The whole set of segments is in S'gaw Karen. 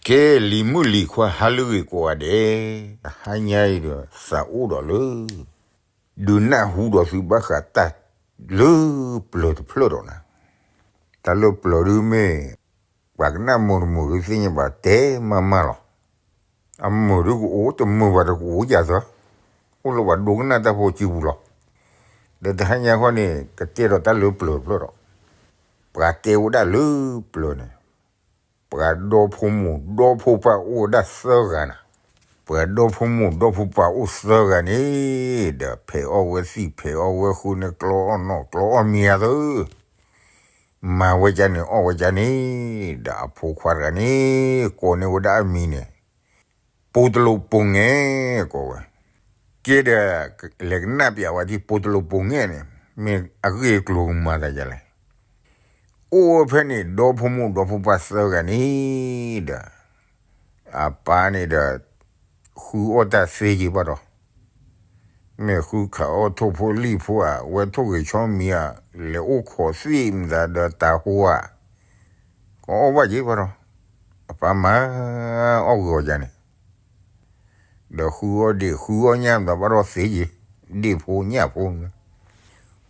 ကဲလံၤမုၣ်လံၤခွါဟါလၢအဂ့ၤကိးဂၤဒဲး, တဟါညါအံၤဒီး သးအိၣ်ဒီးလၢ ဒုးနၢ်ဟူဒီးသုဘၣ်ဃးတၢ်လၢပျၢၤတဖျၢၣ်ဒီးနၤ, တၢ်လၢပျၢၤဒုမ့ၢ် ပှၤကနၣ်မုာ်တမုာ်ဒုသ့ၣ်ညါဘၣ်တဲမးမးလီၤ. အမုာ်ဒုကအိၣ် တမုာ်ဘၣ်ဒီးကအိၣ်ယၤသၢ, အိၣ်လၢပှၤဒိကနၣ်တၢ်ဖိစုပူၤလီၤ. ဒီးတဟါညါခီန့ၣ် ကတဲဒီးတၢ်လၢပျၢၤတဖျၢၣ်ဒီး, ပှၤတဲဝဲဒၣ်လၢပျၢၤန့ၣ် ပှၤဒီဖိမိၢ်ဒီဖိပၢ်အိၣ်ဝဲဒၣ်သၢဂၤနၤ, ပှၤဒီဖိမိၢ်ဒီဖိပၢ်အိၣ်သၢဂၤန့ၣ်, ဒီးဖဲးအီၣ်ဝဲသံၣ်ဖဲးအီၣ်ဝဲဃုာ်န့ၣ် ကျီအီၣ်နီၣ်ကျီအီၣ်မံၤအသၢ, မၤဝဲကၢန့ၣ် အီၣ်ဝဲကၢန့ၣ်, ဒီးအဖိခွါတဂၤန့ၣ် ကိးန့ၢ်ဝဲဒၣ်အမံၤန့ၣ် ပိတလိာ်ပိာ်ငဲၢ်ကိးဝဲ, ကဲဒီး လဲၤကနၣ်ပျးဝဲဒ်ပိတလိာ်ပိာ်ငဲၢ်န့ၣ် မ့ၢ်အဂ့ၢ်အကျိၤကမၤသးဒ်လဲၣ်. အိၣ်ဝဲဖဲန့ၣ် ဒီဖိမိၢ်ဒီဖိပၢ်သၢဂၤန့ၣ်ဒီး အပၢ်န့ၣ်ဒီး ဃုအီၣ်တၢ်သ့က့ၤဘၣ်ဒီး, မ့ၢ်ဃုခးအီၣ်ထိၣ်ဖိလံၣ်ဖိဧါ, ဝဲထိၣ်ဂ့ၤဆီမံၤဧါ, လဲၤအိၣ်ခိးသ့ၣ်မတၤဒီးတၤဟိဧါ, ကအီၣ်ဘၣ်က့ၤဘၣ်ဒီး, အပၢ်မၤအီၣ်ဂ့ၤအီၤယၤန့ၣ် ဒီးဃုအီၣ်ဒ့ၣ် ဃုအီၣ်ညၣ်မတၤဘၣ်ဒီးသ့က့ၤ, ဒ့ၣ်ဖိညၣ်ဖိ,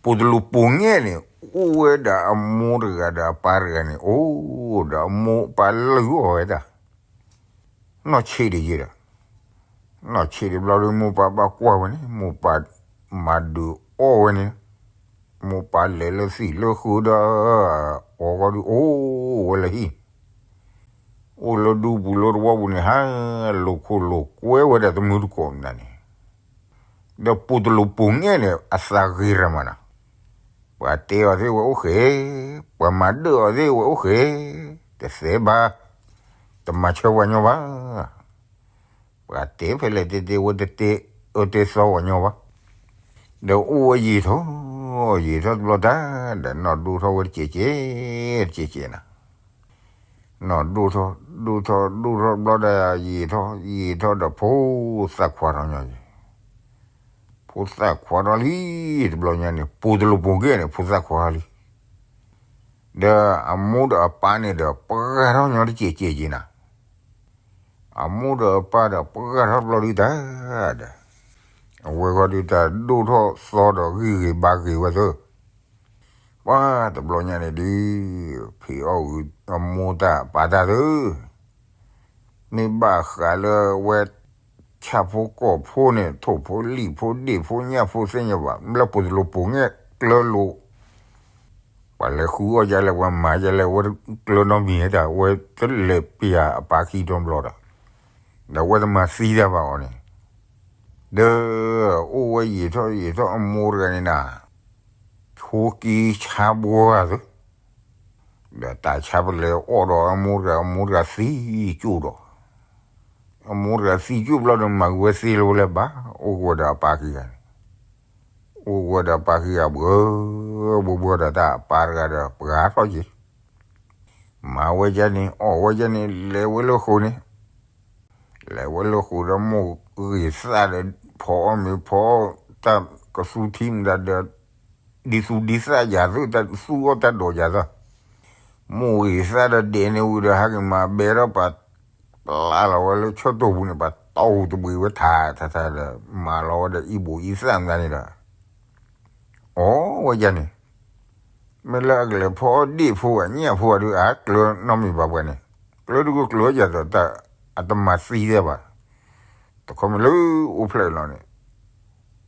ပိတလိာ်ပိာ်ငဲၢ်န့ၣ် အိၣ်ဝဲဒီးအမိၢ်တဂၤဒီးအပၢ်တဂၤန့ၣ်, အိၣ်ဒီးအမိၢ်ပၢ်လုၢ်အီၣ်ဝဲဒၣ်, နီၢ်ဆံးဒံးယဲဒီး, နီၢ်ဆံးဒံးဘျီဒီး မိၢ်ပၢ်ဘၣ်ကွၢ်ဝဲန့ၣ် မိၢ်ပၢ်မၤဒုးအီၣ်ဝဲန့ၣ်, မိၢ်ပၢ်လဲၤလၢသံၣ်လၢဃုာ်ဒီး အီၤဂီၢ်ဒုးအိၣ်ဝဲလၢဟံၣ် အိၣ်လၢဒူပူၤလၢတဝီပူၤန့ၣ် ဟးလိာ်ခိၣ်လိာ်ကွဲဝဲဒၣ်တမုၢ်တကိးမနုၤန့ၣ်, ဒီးပိတလိာ်ပိာ်ငဲၢ်န့ၣ် အသးဂ့ၤရၤမးနီၤ, ပှၤတဲအီၤသ့ၣ်ဝဲအိၣ်ဃဲ, ပှၤမၤဒၢၣ်အီၤသ့ၣ်ဝဲအိၣ်ဃဲ, တသဲဘၣ်, တမၤဆၢပှၤညီဘၣ် ပှၤတဲဖဲလဲၣ်တဲတဲဝဲတတဲ, အတဲသီပှၤညီဘၣ်, ဒီးအိၣ်ဝဲယံာ်ထီၣ်, ယံာ်ထီၣ်တဘျီတၢ်, ဒီးနီၢ်ဒိၣ်ထီၣ်ဝဲတကဲးကဲး, တကဲးကဲးနၤ, နီၢ်ဒိၣ်ထီၣ်, ဒိၣ်ထီၣ်, ဒိၣ်ထီၣ်တဘျီဒီး ယံာ်ထီၣ်, ယံာ်ထီၣ်ဒီးဖိသၣ်ခွါထီၣ်ညီယဲ, ဖိသၣ်ခွါထီၣ်လံ, တဘျီညါန့ၣ် ပိတလိာ်ပိာ်ငဲၢ်န့ၣ် ဖိသၣ်ခွါထီၣ်လံ ဒီးအမိၢ်ဒီးအပၢ်န့ၣ်ဒီး ပှၤထီၣ်ညီတကဲးကဲးက့ၤနၤ, အမိၢ်ဒီးအပၢ်ဒီး ပှၤထီၣ်တဘျီဒုတၢ်, ဒီး အဝဲဃီဒုတၢ်ဒိၣ်ထီၣ်သီဒီးဂံၢ်ဂ့ၤဘါဂ့ၤဝဲသၢ, ပှၤတဘျီညါန့ၣ်ဒုး ဖံးအီၣ်ဂုာ်အမိၢ်တၢ်ပၢ်တၢ်သၢ မ့ၢ်ဘၣ်ဃးလၢဝဲ ဆၣ်ဖိကီၢ်ဖိန့ၣ် ထိၣ်ဖိလံၣ်ဖိဒ့ၣ်ဖိညၣ်ဖိသ့ၣ်ညါဘၣ် လၢပိတလိာ်ပိာ်ငဲၢ်ကျၢလိာ်, ပှၤလဲၤဃုအီၣ်ယလဲၣ် ပှၤမၤယလဲၣ် ဝဲကျၢနီတမံၤတၢ် ဝဲတလဲၤပျၢ်အပၢ်ခံတီဘျီဒီး, ဒီးဝဲတမၤသံတၢ်ဘၣ်အီၤန့ၣ်, ဒီးအိၣ်ဝဲယံာ်ထီၣ်ယံာ်ထီၣ်အမိၢ်တဂၤန့ၣ်နၤ, ဆိက့ဆါဘှီဂၤသၢ ဒီးတၢ်ဆါပလဲၤအီၣ်ဒီးအမိၢ်တဂၤ အမိၢ်တဂၤသံကၠိၣ်ဒီး, အမိၢ်တဂၤသံကၠိၣ်ဘျီဒီး မၤက့ၤဝဲသ့လၢၤဝဲလၢၤဘၣ် အိၣ်ကဝဲဒီးအပၢ်ခံဂၤန့ၣ်, အိၣ်ကဝဲဒီးအပၢ်ခံဂၤဘှီ, ဘှီဘှီဒီးတၢ်အပၢ်တဂၤဒီးပှၤထီၣ်က့ၤ, မၤဝဲဒ်န့ၣ် အီၣ်ဝဲဒ်န့ၣ် လဲၤဝဲလၢဃိာ်န့ၣ် လဲၤဝဲလၢဃိာ်ဒီးမိၢ်ဂ့ၤသၣ်ဒီး ဖီအီၣ်မ့ၤဖီအီၣ်တၢ်ကသူထံမတၤဒီး ဒ်သူဒ်သၣ်ယၤသၢ သူၣ်အီၣ်တၢ်ဒိးယၤသၢ, မိၢ်ဂ့ၤသၣ်ဒီးဒဲးန့ၢ်ဝံၤဒီး ဟဲက့ၤမၤဘဲထီၣ်ပှၤ ပျၢ်လီၤဝဲလၢဆၢတိၢ်ပူၤန့ၣ် ပှၤတီၢ်ဟူးတဘှံးဝဲထးထးထးဒီး မၤလီၤဝဲဒီးအံၣ်ဘိးအံသၣ်မတၤန့ၣ်ဒီး အီၣ်ဝဲဒ်န့ၣ်, မ့ၢ်လၢအကလဲၤဖီအီၣ်ဒ့ၣ်ဖိဧါ ညၣ်ဖိဧါဒုး အါကျၢၤနီတမံၤဘၣ်ပှၤန့ၣ်, ကျၢၤဒုးကကျၢၤယၤဒီး အတမၤသံသ့ဘၣ်, တခီမ့ၢ်လၢအိၣ်ဖျဲၣ်လီၤန့ၣ်,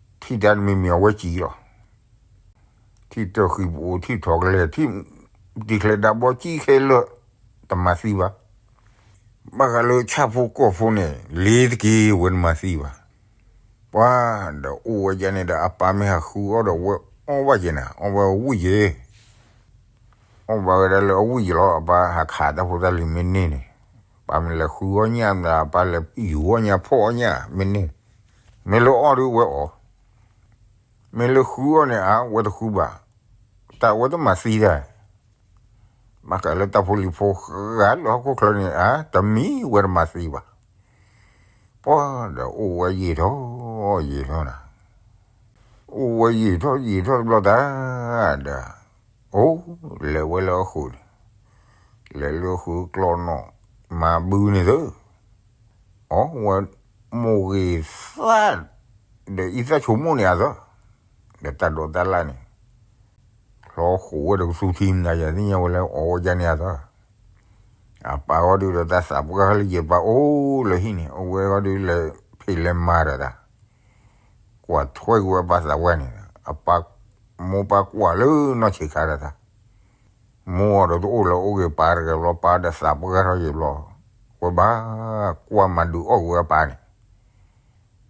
ထံၣ်တၢ်တမံၤမံၤအဝဲစံၣ်လီၤ, ထံၣ်တၢၢ်ဃံပူၤ ထံၣ်ထီၣ်ကလဲၤ ထံၣ်တံၤကျဲၤဒါဘီစံၣ်ခဲလၢာ်, တမၤသံဘၣ် ဘၣ်ဃးလၢဆၣ်ဖိကီၢ်ဖိန့ၣ် လ့ၤတက့ၤဝဲတမၤသံဘၣ်, ပှၤဒီးအိၣ်ဝဲဒ်န့ၣ်ဒီး အပၢ်မ့ၢ်ဟးဃုအီၣ်ဒီးဝဲအီၣ်ဘၣ်က့ၤနၤ အီၣ်ဝဲအဝံၣ်က့ၤ, အီၣ်ဘၣ်ဝဲဒၣ်လၢအဝံၣ်က့ၤလီၤ အပၢ်ဟးခးတၢ်ဖိတၢ်လံၤမ့ၢ်န့ၢ်န့ၣ်, ပၢ်မ့ၢ်လဲၤဃုအီၣ်ညၣ်မတၤ ပၢ်လဲၤယူၤအီၣ်ညၣ်ဖီၣ်အီၣ်ညၣ်မ့ၢ်န့ၢ်, မ့ၢ်လၢအီၣ်ဒုးဝဲအီၣ် မ့ၢ်လၢဃုအီၣ်န့ၣ် အဝဲတဃုဘၣ်, တၢ်ဝဲတမၤသံတၢ်, ဘၣ်ဃးလၢတၢ်ဖိလံၤဖိဃာ်လၢဟီၣ်ခိၣ်ချၢန့ၣ် အါတမံၤဝဲတမၤသံဘၣ်, ပှၤဒီးအိၣ်ဝဲယံာ်ထီၣ် ယံာ်ထီၣ်နၤ, အိၣ်ဝဲယံာ်ထီၣ်ယံာ်ထီၣ်တဘျီတၢ်, ဒီး အိၣ် လဲၤဝဲလၢအဃုာ်န့ၣ်, လဲၤလၢအဃုာ်ကျီနီၣ် မၤဘုန့ၣ်သၢ, အီၣ်ဝဲမိၢ်ဂ့ၤသၣ်, ဒီးအံသၣ်ဆိကမိၣ်န့ၣ်အသၢ, ဒီးတၢ်ဒိးတၢ်လၣ်န့ၣ် ဖျီဃိးဝဲဒီးကသူထံမတၤယၤသ့ၣ်ညါဝဲလၢအီၣ်ဝဲဒ်န့ၣ်အသၢ, အပၢ်ဃီဒုးဒီးတၢ်သးပှၢ်လၢယပၢ်အိၣ်လၢဟံၣ်န့ၣ် အဝဲဃီဒုးလဲၤဖံးလဲၤမၤဒီးတၢ်, ကွၢ်ထွဲကွံာ်ဝဲပၢ်သးပှၢ်န့ၣ်, အပၢ်မိၢ်ပၢ်ကွၢ်လၢနီၢ်ဆံးခါဒီးတၢ် မိၢ်အီၤဒီးတအိၣ်လၢၤအိၣ်ဂ့ၤ ပၢ်တဂၤဘျီ ပၢ်ဒီးသးပှၢ်ထီၣ်ယံၤဘျီ, ဝဲဘၣ်ကွၢ်မၤဒုးအီၣ်ကွံာ်ဝဲအပၢ်န့ၣ်,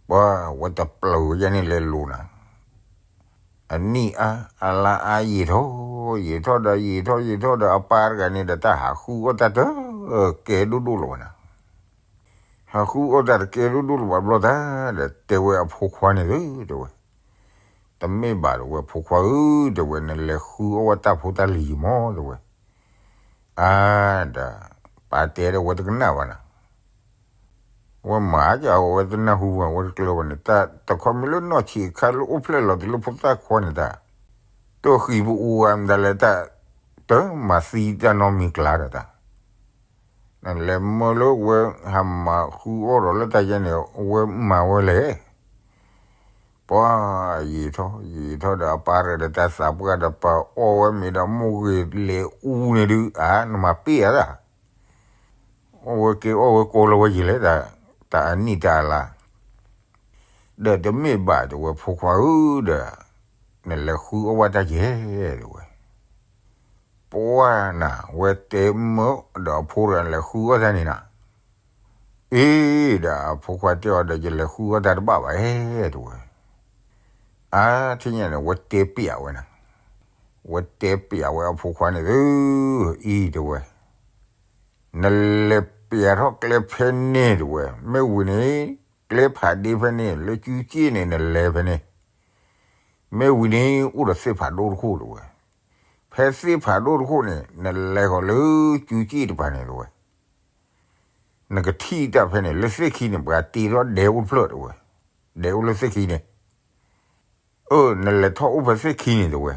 ပှၤဝဲတပျၢၤဝဲယဲန့ၣ်လဲၤလိၤနၤ, အနံၣ်အါအလါအါ ယံာ်ထီၣ်ယံာ်ထီၣ်ဒီး ယံာ်ထီၣ်ယံာ်ထီၣ်ဒီး အပၢ်တဂၤန့ၣ်ဒီး တၢ်ဟးဃုအီၣ်တၢ်တကဲဒိၣ်ဒိၣ်လၢၤဘၣ်နၤ, ဟးဃုအီၣ်တၢ်တကဲဒိၣ်ဒိၣ်လၢၤဘၣ်ဘျီတၢ်, ဒီးတဲဝဲအဖိခွါန့ၣ်သၢ တဲဝဲ, တမ့ၢ်ဘၣ် တဲဝဲ ဖိခွါဧၢ တဲဝဲ, နလဲၤဃုအီၣ်ဝဲတၢ်ဖိတၢ်လံၤယံၤမး တဲဝဲ, အါ ဒီး ပၢ်တဲဒီး ဝဲတကနၣ်ဘၣ်နၤ, ဝဲမၤကဝဲတနၢ်ဟူဘၣ် ဝဲတကျၢၤဘၣ်န့ၣ် တၢ်တခီမ့ၢ်လၢနီၢ်ဆံးအခါလၢအိၣ်ဖျဲၣ်လီၤတုၤလၢဖိသၣ်ခွါန့ၣ်တၢ်, တၢ်ဃံပအူဂၤမတၤလဲၣ်တၢ်, တမၤသံတၢ်နီတမံၤကျါဒီးတၢ် နလဲၤမၢလၢဝဲဟးမၤဃုအီၣ်ဒီးလၢတၢ်ယဲန့ၣ် အဝဲမၤဝဲလဲၣ်, ပှၤယံာ်ထီၣ်ယံာ်ထီၣ်ဒီး အပၢ်တဂၤဒီးတၢ်သးပှၢ်ဒီး ပၢ်အီၣ်ဝဲမ့ၤဒီး မိၢ်ဂ့ၤလဲၤအူန့ၣ်ဒုး အါ နမၤပ့ၢ်အါသၢ, အီၣ်ဝဲက့ၤအီၣ်ဝဲကိးလီၤဝဲယံာ်လဲၣ်, တၢ်အနံၣ်တၢ်အလါ ဒီးတမ့ၢ်ဘၣ် တဲဝဲ ဖိခွါဧၢ ဒီး နလဲၤဃုအီၣ်ဝဲတၢ်ယဲ တဲဝဲ, ပှၤနၤ ဝဲတဲမၢဒီးအဖိတဂၤ လဲၤဃုအီၣ်တၢ်န့ၣ်နၤ, အ့ ဒီးအဖိခွါတဲအီၤဒီး ယလဲၤဃုအီၣ်တၢ်တဘၣ်ဘၣ်ဧါ တဲဝဲ, အါ ထံၣ်ညါန့ၣ် ဝဲတဲပျးဝဲနၤ, ဝဲတဲပျးဝဲအဖိခွါန့ၣ်သၢ အံၤ တဲဝဲ, နလဲၤပျးထီၣ်ကျဲဖဲန့ၣ် တဲဝဲ, မ့ၢ်ဝံၤန့ၣ် ကျဲဖးဒ့ဖဲန့ၣ် လၢကၠူကၠ့ၣ်န့ၣ် နလဲၤဖဲန့ၣ်, မ့ၢ်ဝံၤန့ၣ် အိၣ်ဒီးသ့ၣ်ဖးဒိၣ်တခိၣ် တဲဝဲ, ဖဲသ့ၣ်ဖးဒိၣ်တခိၣ်န့ၣ် နလဲၤဃီၤလၢကၠူကၠ့ၣ်တပၤန့ၣ် တဲဝဲ, နကထံၣ်တၢ်ဖဲန့ၣ် လၢသ့ၣ်ခံန့ၣ် ပှၤတ့ထီၣ်ဒဲအိၣ်တဖျၢၣ် တဲဝဲ, ဒဲအိၣ်လၢသ့ၣ်ခံန့ၣ်, အၢ နလဲၤထီၣ်အိၣ်ဖဲသ့ၣ်ခံန့ၣ် တဲဝဲ,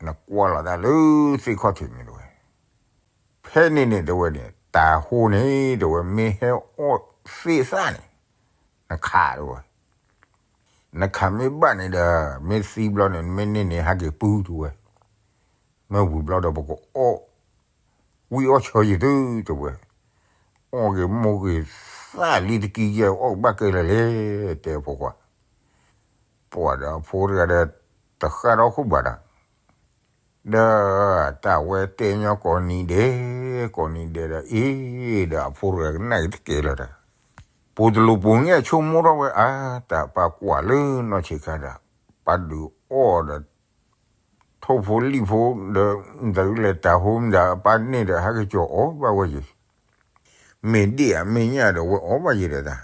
နကွၢ်လီၤတၢ်လၢသ့ၣ်ခီၣ်ထံးန့ၣ် တဲဝဲ, ဖဲန့ၣ်န့ၣ် တဲဝဲန့ၣ် တၤဟိန့ၣ် တဲဝဲ မ့ၢ်ဟဲအီၣ်သ့ၣ်သၣ်န့ၣ် နခး တဲဝဲ, နခးမ့ၢ်ဘၣ်န့ၣ်ဒီး မ့ၢ်သံဘျီန့ၣ် နမ့ၢ်န့ၢ်န့ၣ် ဟးက့ၤပုၢ် တဲဝဲ, မ့ၢ်ဝံၤဘျီဒီး ပကအီၣ်ဝံၣ်အီၣ်ဆၢယံၤသု တဲဝဲ, အီၣ်က့ၤမိၢ်ဂ့ၤသၣ်လံတကံယဲၢ် အီၣ်ကဘၣ်ကဲလၢာ်လဲၣ် တဲအဖိခွါ, ပှၤဒီးအဖိတဂၤဒီး တဃၣ်ထီၣ်ခိၣ်ဘၣ်ဒီး ဒီးတၢ်ဝဲတဲညီကိးနံၤဒဲး ကိးနံၤဒဲးဒီး အ့ ဒီးအဖိတဂၤကနၣ်က့ၤတကဲလၢၤဒီး ပူၤတလူၤပူၤန့ၣ် ဆိကမိၣ်ထီၣ်ဝဲ အါ တၢ်ပၢ်ကွၢ်လၢနီၢ်ဆံးခါဒီး ပၢ်ဒုးအီၣ်ဒီး ထိၣ်ဖိလံၣ်ဖိဒီး မတၤဒုလဲၤတၤဟိမတၤ အပၢ်န့ၣ်ဒီး ဟဲက့ၤကၠီၤအီၣ်ဘၣ်ဝဲယံၤ, မ့ၢ်ဒ့ၣ်အမဲာ်ညါဒီး ဝဲအီၣ်ဘၣ်ယံၤဒီးတၢ် ဒီး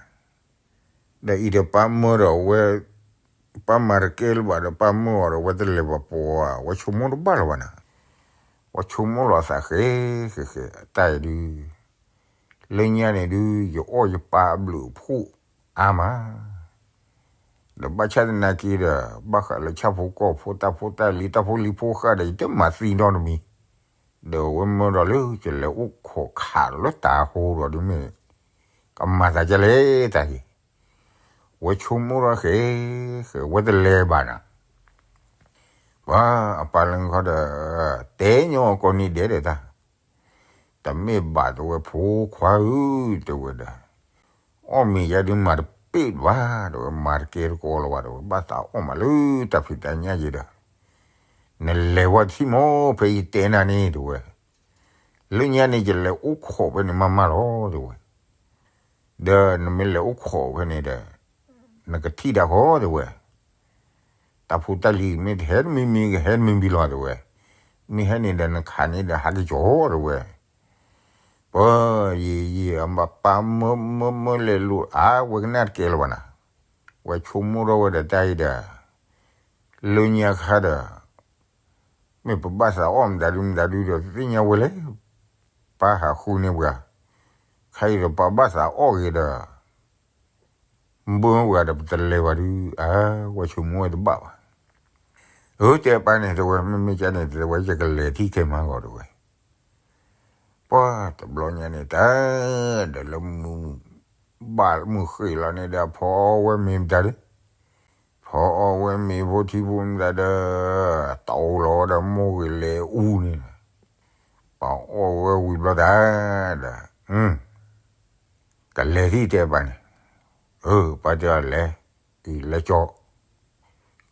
အံၤဒီးပၢ်မၢဒီးဝဲ ပၢ်မၤတကဲလၢၤဘၣ်ဒီး ပၢ်မၢအီၤဒီး ဝဲတလဲၤဘၣ်ပှၤ ဝဲဆိကမိၣ်တဘၣ်လၢၤဘၣ်နၤ, ဝဲဆိကမိၣ်လီၤသးဃဲ ဃဲဃဲ တၢ်အံၤဒုး လၢညါန့ၣ်ဒုး ယအီၣ်ယပၢ်အဘျုးအဖှိၣ်အါမး, ဒီးဘၣ်ဆၣ်သနာ်က့ဒီး ဘၣ်ဃးလၢဆၣ်ဖိကီၢ်ဖိ တၢ်ဖိတၢ်လံၤ တၢ်ဖိလံၤဖိဃာ်ဒီး ယတမၤသံနီတမံၤ, ဒီးဝဲမၢဒီးလၢ ယလဲၤအိၣ်ခိးခးဒီးလၢတၤဟိဒီးဒုးမ့ၢ် ကမၤသးဒ်လဲၣ်တၢ်အံၤ, ဝဲဆိကမိၣ်ထီၣ်ဃဲ ဃဲ ဝဲတလဲၤဘၣ်နၤ, ပှၤအပၢ်လၢခီဒီး တဲညီကိးနံၤဒဲးဒီးတၢ် တမ့ၢ်ဘၣ် တဲဝဲ ဖိခွါဧၢ တဲဝဲဒီး, အီၣ်မ့ၤယါဒုးမၤတပ့ၢ်ဘၣ် တဲဝဲ, မၤတကဲတကိးလၢၤဘၣ် တဲဝဲ, ဘၣ်သးအီၣ်မးလၢတၢ်ဖံးတၢ်ညၣ်ယဲဒီး, နလဲၤဝဲတထံၣ်မး ဖဲယတဲနၤန့ၣ် တဲဝဲ, လၢညါန့ၣ် ယလဲၤအိၣ်ခိးဖဲန့ၣ်မးမးလီၤ တဲဝဲ, ဒီးနမ့ၢ်လဲၤအိၣ်ခိးဖဲန့ၣ်ဒီး နကထံၣ်တၢ်ဃီ တဲဝဲ, တၢ်ဖိတၢ်လံၤမ့ၢ်တဟဲတမံၤမံၤ ကဟဲတမံၤမံၤလီၤ တဲဝဲ, မ့ၢ်ဟဲန့ၣ်ဒီး နခးန့ၣ်ဒီး ဟးက့ၤကၠီၤ တဲဝဲ, ပှၤယံာ်ယံာ် အပၢ်မၢမၢမၢလဲၤလိာ် အါ ဝဲကနၣ်တကဲလၢၤဘၣ်နၤ, ဝဲဆိကမိၣ်ထီၣ်ဝဲဒီးတၢ်အံၤဒီး, လၢညါခါဒီး မ့ၢ်ပဘၣ်သးအီၣ်မတၤဒုမတၤဒုဒီး သ့ၣ်ညါဝဲလဲၣ်, ပၢ်ဟးဃုန့ၢ်ပှၤ, ခါအံၤဒီးပဘၣ်သးအီၣ်ဂ့ၤဒီး ဘၢဝဲဒီးပတလဲၤဘၣ်ဒုး အါ ဝဲဆိကမိၣ်ဝဲတဘၣ်ဘၣ်, အၢ တဲပၢ်န့ၣ် တဲဝဲ မ့မ့ၢ်ကန့ၣ် တဲဝဲ ယကလဲၤထံၣ်ခဲမးဂီၤ တဲဝဲ, ပ ပှၢ်တဘျီညါန့ၣ်တၢ်, ဒီးလၢမုၢ်ဘၣ်မုၢ်ဃ့ၢ်လီၤန့ၣ်ဒီး ဖီအီၣ်ဝဲမ့ၤမတၤဒီး, ဖီအီၣ်ဝဲမ့ၤဖိထံဖိမတၤဒီး, တအိၣ်လီၤဒီးမိၢ်ဂ့ၤလဲၤအူန့ၣ်, ပှၤအီၣ်ဝဲဝံၤဘျီတၢ်ဒီး, ကလဲၤထံၣ်တဲပၢ်န့ၣ်, အၢ ပၢ်တဲအီၤလဲၤ, အံၤလဲၤ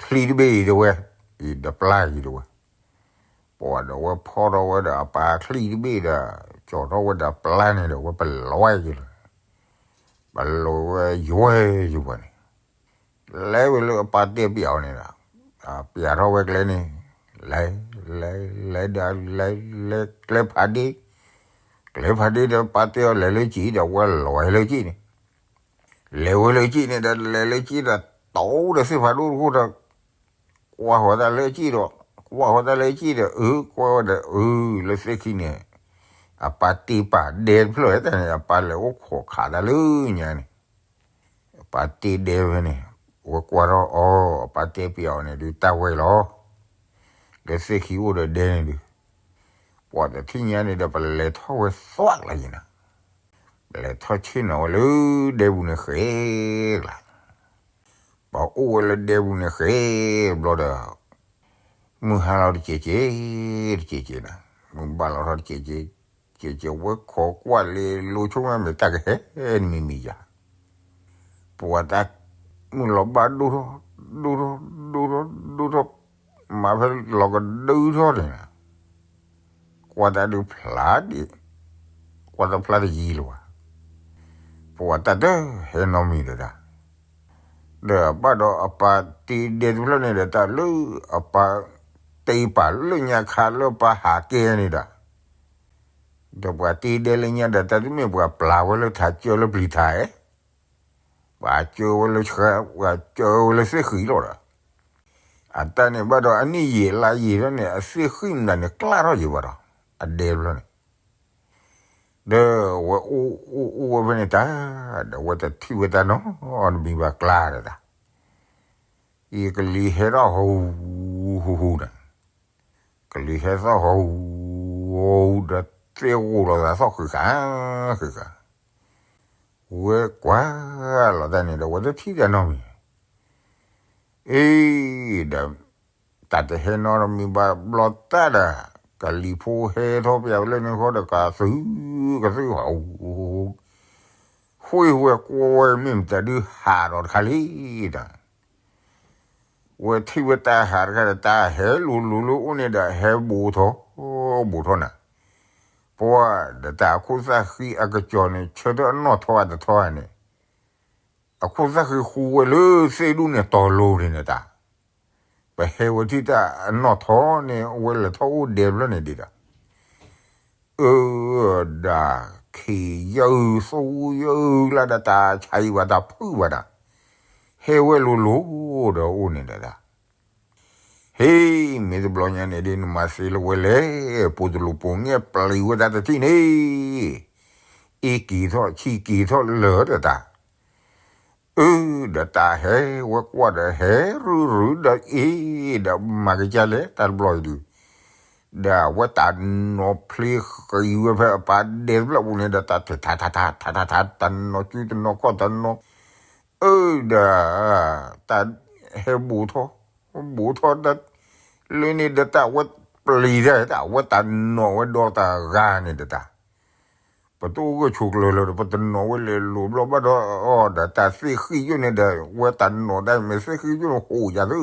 ကၠီၤ ချံတဘ့ၣ်အံၤတဝဲ, အံၤဒီးပျၢ်အံၤတဝဲ, ပှၤဒီးဝဲဖီထီၣ်ဝဲဒီးအပၢ်ချံတဘ့ၣ်ဒီး, ကၠီၤထီၣ်ဝဲဒီးပျၢ်န့ၣ်ဒီး ဝဲပလီၤဝဲယလီၤ, ပလီၤဝဲယွဲယပှၤန့ၣ်, လဲၤဝဲလၢအပၢ်တဲပၠးအီၤန့ၣ်ဒီး, ပၠးထီၣ်ဝဲကျဲန့ၣ်, လဲၤ, လဲၤ, လဲၤဒီးလဲၤ, လဲၤကျဲဖးဒ့, ကျဲဖးဒ့ဒီးပၢ်တဲအီၤလဲၤလၢကံၣ်ဒီးဝဲလီၤဝဲလၢကံၣ်န့ၣ်, လဲၤဝဲလၢကံၣ်န့ၣ်ဒီး လဲၤလၢကံၣ်ဒီး, တီဒီးသ့ၣ်ဖးဒိၣ်တခိၣ်ဒီး, ကွၢ်ဃီၤတၢ်လၢကံၣ်ဒီး, ကွၢ်ဃီၤတၢ်လၢကံၣ်ဒီး, အၢ ကွၢ်ဝဲဒီး, အၢ လၢသ့ၣ်ခံန့ၣ်, အပၢ်တ့ပာ်ဒဲတဖျၢၣ်တၢ်န့ၣ် အပၢ်လဲၤအိၣ်ခိးခးတၢ်လၢညါန့ၣ်, အပၢ်တ့ဒဲဖဲန့ၣ်, ဝဲကွၢ်ထီၣ်အီၤ အပၢ်တဲပၠးအီၤန့ၣ်ဒုး တၢ်ဝဲလီၤ, လၢသ့ၣ်ခံအိၣ်ဒီးဒဲန့ၣ်ဒုး, ပှၤတထံၣ်ညါန့ၣ်ဒီး ပလဲၤထီၣ်ဝဲသွးလၢယံၤနၤ, ပလဲၤထီၣ်ဆ့ၣ်နီၤဝဲလၢဒဲပူၤန့ၣ်ဃဲကျါ ပှၤအိၣ်ဝဲလၢဒဲပူၤန့ၣ်ဃဲဘျီဒီး, မုၢ်ဟါလီၤတစဲးကဲး, တစဲးကဲးနၤ, မုၢ်ဘၣ်လီၤထီၣ်တစဲးကဲး, ကဲးကဲးဝဲခိးကွၢ်လံလိဆိကမိၣ်မ့ၢ်တၢ်ကဟဲနမံၤမံၤယၤ, ပှၤတၢ်မုၢ်လီၤဘၣ်ဒိၣ်ထီၣ်, ဒိၣ်ထီၣ်, ဒိၣ်ထီၣ်, ဒိၣ်ထီၣ်, မၤဖဲလီၤကဒုထီၣ်န့ၣ်, ကွၢ်တၢ်ဒုးဖျါဒံး, ကွၢ်တၢ်ဖျါတယံၤလၢၤဘၣ်, ပှၤတၢ်တဟဲနီတမံၤဒီးတၢ်, ဒီးဘၣ်ဒီးအပၢ်တ့ဒဲတဖျၢၣ်န့ၣ်ဒီးတၢ်လၢအပၢ်တ့ပာ်လၢညါခါလၢပၢ်ဟးကဲန့ၣ်ဒီး, ဒီးပှၤတ့ဒဲလၢညါဒီးတၢ်တမ့ၢ်ပှၤပျၢ်ဝဲလၢထးကၢလၢပျံၤထးဧါ, ပှၤကၢဝဲလၢဆှၢ, ပှၤကၢဝဲလၢသ့ၣ်ဃံးလီၤဒီး, အတၢ်န့ၣ်ဘၣ်ဒီးအနံၣ်ယံာ်လါယံာ်ထီၣ်န့ၣ် အသ့ၣ်ဃံးမတၤန့ၣ်ကျၢ်ထီၣ်ယံၤဘၣ်ဒီး, အဒဲတဖျၢၣ်န့ၣ် ဒီးဝဲအိၣ်အိၣ်အိၣ်ဝဲဖဲန့ၣ်တၢ်, ဒီးဝဲတထံၣ်ဝဲတၢ်နီတမံၤဘၣ်ကျါဒီးတၢ်, အံၤကလံၤဟဲထီၣ်ဟူဟူဟူဒီး, ကလံၤဟဲထီၣ်ဟူဟူဒီး သ့ၣ်ဂိၢ်လီၤသးထီၣ်ဃံးဃာ်, ဃံးဃာ်, ဝဲကွၢ်လီၤတၢ်န့ၣ်ဒီး ဝဲတထံၣ်တၢ်နီတမံၤ အ့ ဒီး တၢ်တဟဲနီတမံၤဘၣ်ဘျီတၢ်ဒီး ကလံၤဖိဟဲထီၣ်ပၠးလၢန့ၣ်ဃီဒီး ကသုကသုဟီၣ်, ဃ့ၢ်ဝဲကွၢ်ဝဲမ့ၢ်မတၤဒုးဟးဒီးတခါလံဒီး ဝဲထံၣ်ဝဲတၢ်ဟးတခါဒီး တၢ်ဟဲလိၤလိၤလၢအိၣ်န့ၣ်ဒီး ဟဲဘူးထီၣ်, ဘူးထီၣ်နၤ, ပှၤဒီးတၢ်အခိၣ်သၣ်ဃံအကစီၤန့ၣ် ဆၢထၢၣ်အနီၣ်ထီအတထီန့ၣ် အခိၣ်သၣ်ဃံဃူဝဲလၢသ့ၣ်ဒူၣ်န့ၣ်တီၤလိၤန့ၣ်နတၢ်, ပဟဲဝဲထံၣ်တၢ်အနီၣ်ထီန့ၣ် အဝဲလဲၤထီၣ်အိၣ်ဒဲတဖျၢၣ်န့ၣ်ဒံးဒီး, အၢ ဒီး ခ့ယုၢ်သူယုၢ်လၢဒီး တၢ်ဆါဟံၣ်ဘၣ်တၢ်ဖုးဘၣ်ဒီး, ဟဲဝဲလိၤလိၤဒီးအိၣ်န့ၣ်ဒီး ဟ့ၣ် မ့ၢ်တဘျီညါန့ၣ်ဒ်နမၤသ့လၢဝဲလဲၣ်, ပိာ်တလူးပိာ်ညဲၣ်ပျံၤဝဲတၢ်တထံၣ်န့ၣ်, အ့က့ၤထီၣ်ဆံးက့ၤထီၣ်လၢာ်ဒီးတၢ်, အၢ ဒီးတၢ်ဟဲဝဲကွၢ်ဒီးဟဲရုရုဒီးအ့ ဒီးမၤကစၢ်လဲၣ်တၢ်တဘျီအံၤဒုး, ဒီးအဝဲတၢ်နီၤဖျ့ဃံးဝဲဖဲအပၢ်ဒဲတဖျၢၣ်ပူၤန့ၣ်ဒီး တၢ်ထးထးထးထးထးထးထး တၢ်နီၤစုတနီၤခီၣ်တနီၤ, အၢ ဒီး တၢ်ဟဲဘူးထီၣ်, ဘူးထီၣ်ဒီး လၢန့ၣ်ဒီးတၢ်ဝဲပျံၤတၢ် တၢ်ဝဲတၢ်နီၤဝဲဒီးတၢ်ဂၤန့ၣ်ဒီးတၢ်, ပတအိၣ်ဂၢၢ်ဆိးကျၢၤလၢၤဒီး ပတနီၤဝဲလဲၤလိၤဘျီဘၣ်ဒီး အီ ဒီးတၢ်သ့ၣ်ဃံၣ်ယိၣ်န့ၣ်ဒီး ဝဲတၢ်နီၤဒၣ်မ့ၢ်သ့ၣ်ဃံၣ်ယိၣ်န့ၣ်ဟူးယၤသု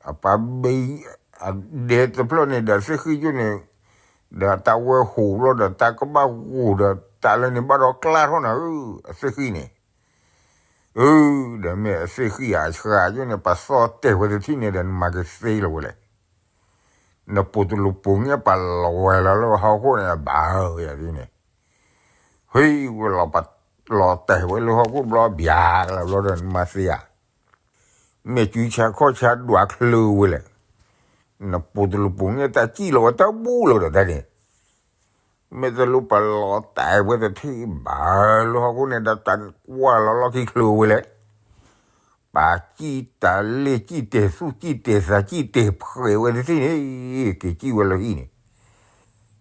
အပၢ်ဘ့ၣ်အဒဲတဖျၢၣ်န့ၣ်ဒီးသ့ၣ်ဃံၣ်ယိၣ်န့ၣ်, ဒီးတၢ်ဝဲဟူးဘျီဒီးတၢ်ကဘၣ်ဂိၢ်ဒီးတၢ်လၢန့ၣ်ဘၣ်ဒီးကျါထီၣ်နၤဧၢ, အသ့ၣ်ဃံၣ်န့ၣ်, အၢ ဒီးမ့ၢ်အသ့ၣ်ဃံၣ်ဧါ အဆှးယိၣ်န့ၣ် ပသီၣ်တဲာ်ဝဲတထံၣ်န့ၣ်ဒီးနမၤကသ့လၢၤဝဲလဲၣ်, နပိာ်တလူးပိာ်ညဲၣ်ပာ်လီၤဝဲလီၤလၢဟီၣ်ခိၣ်န့ၣ် အဘၣ်ဝဲယၤဒ်န့ၣ် ဟ့ၣ်ဝဲလီၤတဲာ်ဝဲလၢဟီၣ်ခိၣ်ဘျီ ဘျါကလၢဘျီဒီးနမၤသ့ဧါ, မ့ၢ်စုဆါခီၣ်ဆါဒွးချၢဝဲလဲၣ်, နပိာ်တလူးပိာ်ညဲၣ်တၢ်စံၣ်လီၤဝဲတၢ်ဘူၣ်လီၤဒီးတၢ်န့ၣ်, မ့ၢ်တလူးပာ်လီၤတဲာ်ဝဲတထံၣ်ဘၣ်လၢဟီၣ်ခိၣ်န့ၣ်ဒီး တၢ်ကွၢ်လီၤလီၢ်ခံချၢဝဲလဲၣ် ပာ်စံၣ်တၢ်လ့ၣ်စံၣ်တဲာ်သူၣ်စံၣ်တဲာ်သးစံၣ်တဲာ်ဖှဲးဝဲတထံၣ်န့ၣ်, က့ၤစံၣ်ဝဲလၢဟံၣ်န့ၣ်,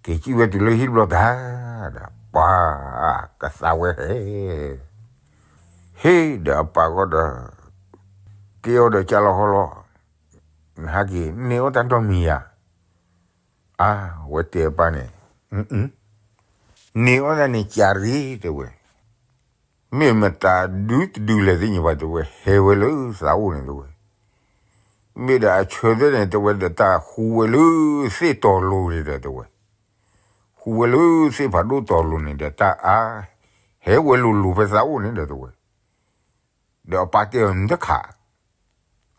က့ၤစံၣ်ဝဲတုၤလၢဟံၣ်တဘျီတၢ်ဒီး ပှၤကသးဝဲဟဲ ဟ့ၣ်ဒီးအပၢ်ဂီၢ်ဒီး က့ၤအီၤဒီးကၢ်လီၤဟီလီၤ, နဟဲက့ၤန့ၢ်အီၣ်တၢ်နီတမံၤဧါ. အါ, ဝဲတဲအပၢ်န့ၣ်, န့ၢ်အီၣ်တၢ်န့ၣ်ကၢ်ရံၣ်တဲဝဲ, မ့ၢ်မတၤဒုတဒုလဲၣ်သ့ၣ်ညါဘၣ်တဲဝဲ, ဟဲဝဲလၢသးအိၣ်န့ၣ်တဲဝဲ, မ့ၢ်ဒီးအဆၢသ့ၣ်န့ၣ်တဲဝဲဒီးတၢ်ဃူဝဲလၢသ့ၣ်တီၤလိၤန့ၣ်ဒီးတဲဝဲ, ဃူဝဲလၢသ့ၣ်ဖးဒိၣ်တီၤလိၤန့ၣ်ဒီးတၢ်အါ, ဟဲဝဲလိၤလိၤဖဲသးအိၣ်န့ၣ်ဒီးတဲဝဲ, ဒီးအပၢ်တဲအီၤနတခး,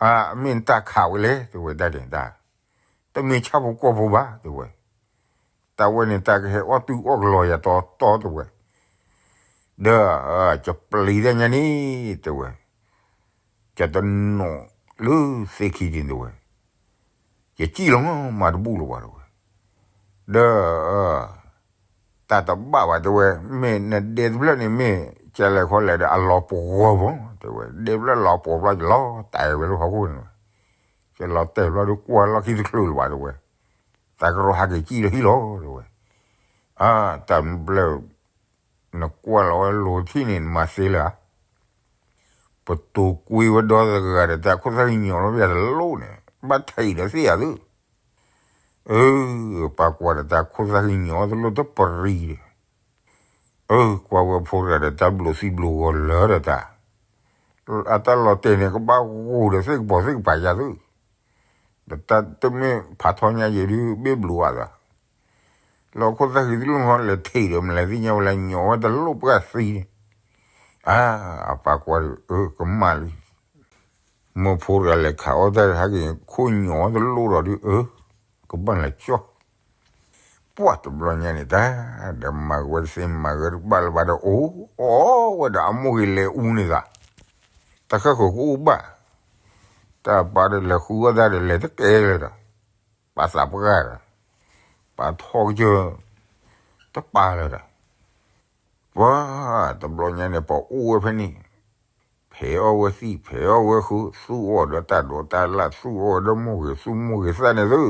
အါ, မ့ၢ်နတၢ်ခးဝဲလဲၣ်တဲဝဲဒၣ်န့ၣ်တၢ်, တမ့ၢ်ဆၣ်ဖိကီၢ်ဖိဘၣ်တဲဝဲ, တၢ်ဝဲန့ၣ်တၢ်ကဟဲအီၣ်တုၤအီၣ်ကလီၤယၤတီတီတဲဝဲ, ဒီး ကပျံၤတၢ်ညါန့ၣ်တဲဝဲ, ကတနီၤလၢသ့ၣ်ခံန့ၣ်တဲဝဲ, ယစံၣ်လီၤမးတဘူၣ်လၢၤဘၣ်တဲဝဲ, ဒီး တၢ်တဘၣ်ဘၣ်တဲဝဲ, မ့ၢ်နဒဲတဖျၢၣ်န့ၣ်မ့ၢ်ကလဲၤခီလဲၤဒီးအလီၤပှီၤဘၣ်တဲဝဲ, ဒဲဖျၢၣ်လီၤပှီၤဘျီယလီၤတဲဝဲလၢဟီၣ်ခိၣ်န့ၣ်, ယလီၤတဲာ်ဘျီဒီးကွၢ်လီၢ်ခံတချုးလၢၤဘၣ်တဲဝဲ, သးကရီဟဲက့ၤစံၣ်လၢဟံၣ်လီၤတဲဝဲ, အါ, တၢ်ဘျဲၣ် နကွၢ်လီၤဝဲလိၤထံၣ်န့ၣ် နမၤသ့လၢၤဧါ, ပတိၤကွံဝဲဒီတဂၤဒီးတၢ်ခိၣ်သၣ်ကညီၤလီၤပယၤတလိၣ်န့ၣ် ဘၣ်ထံးဒီးသ့ၣ်ယၤသု, အၢ, ပၢ်ကွၢ်ဒီးတၢ်ခိၣ်သၣ်ကညီၤတလိၣ်တပရံၤဒီး, အၢ, ကွၢ်ဝဲဖိတဂၤဒီးတၢ်ဘျိးသံဘျိးဂီၤလၢာ်ဒီးတၢ်, အတၢ်လီၤတဲာ်န့ၣ် ကဘၣ်ဂိၢ်ဒီးသ့ၣ်ကပီၤသ့ၣ်ကပၤယၤသု, ဒီးတၢ်တမ့ၢ်ဖးထီညါယံၤဒုးဘ့ၣ်ဘျိးအသး, လီၤခိၣ်သၣ်ဃံတလိၣ်ဃီလဲၤထံးဒီးမလဲၤသ့ၣ်ညါဝဲလၢညီၤဝဲတလိၣ်ပှၢ်သံန့ၣ်, အါ, အပၢ်ကွၢ်ဒီး အၢ ကမၣ်လံ မ့ၢ်ဖိတဂၤလဲၤခးအီၣ်တၢ်ဟဲက့ၤခိၣ်ညီၤအီၤတလိၣ်ဒီးဒုး အၢ, ကဘၣ်လဲၤကၠီၣ်, ပှၢ်တဘျီညါန့ၣ်တၢ်, ဒီးမၤဝဲတသ့မၤဝဲတဘၣ်လၢၤဘၣ်ဒီး အိၣ်အီၣ်ဝဲဒီးအမိၢ်ဂ့ၤလဲၤအူန့ၢ်သး, တၢ်ခၢၣ်ဃုာ်ကအိၣ်ဘၣ်, တၢ်ပၢ်ဒီးလဲၤဃုအီၣ်တၢ်ဒီးလဲၤတကဲလၢၤဒီး, ပာ်သးပှၢ်ဒီး, ပာ်ထီၣ်ကစၢၢ်, တပာ်လၢၤဒီး ပှၢ်တဘျီညါန့ၣ် ပှၤအိၣ်ဝဲဖဲန့ၣ်, ဖဲးအီၣ်ဝဲသံၣ် ဖဲးအီၣ်ဝဲဃု သူၣ်အီၣ်ဒီးတၢ်ဒိးတၢ်လၣ် သူၣ်အီၣ်ဝဲဒီးမိၢ်ဂ့ၤ သူၣ်မိၢ်ဂ့ၤသၣ်န့ၣ်သု,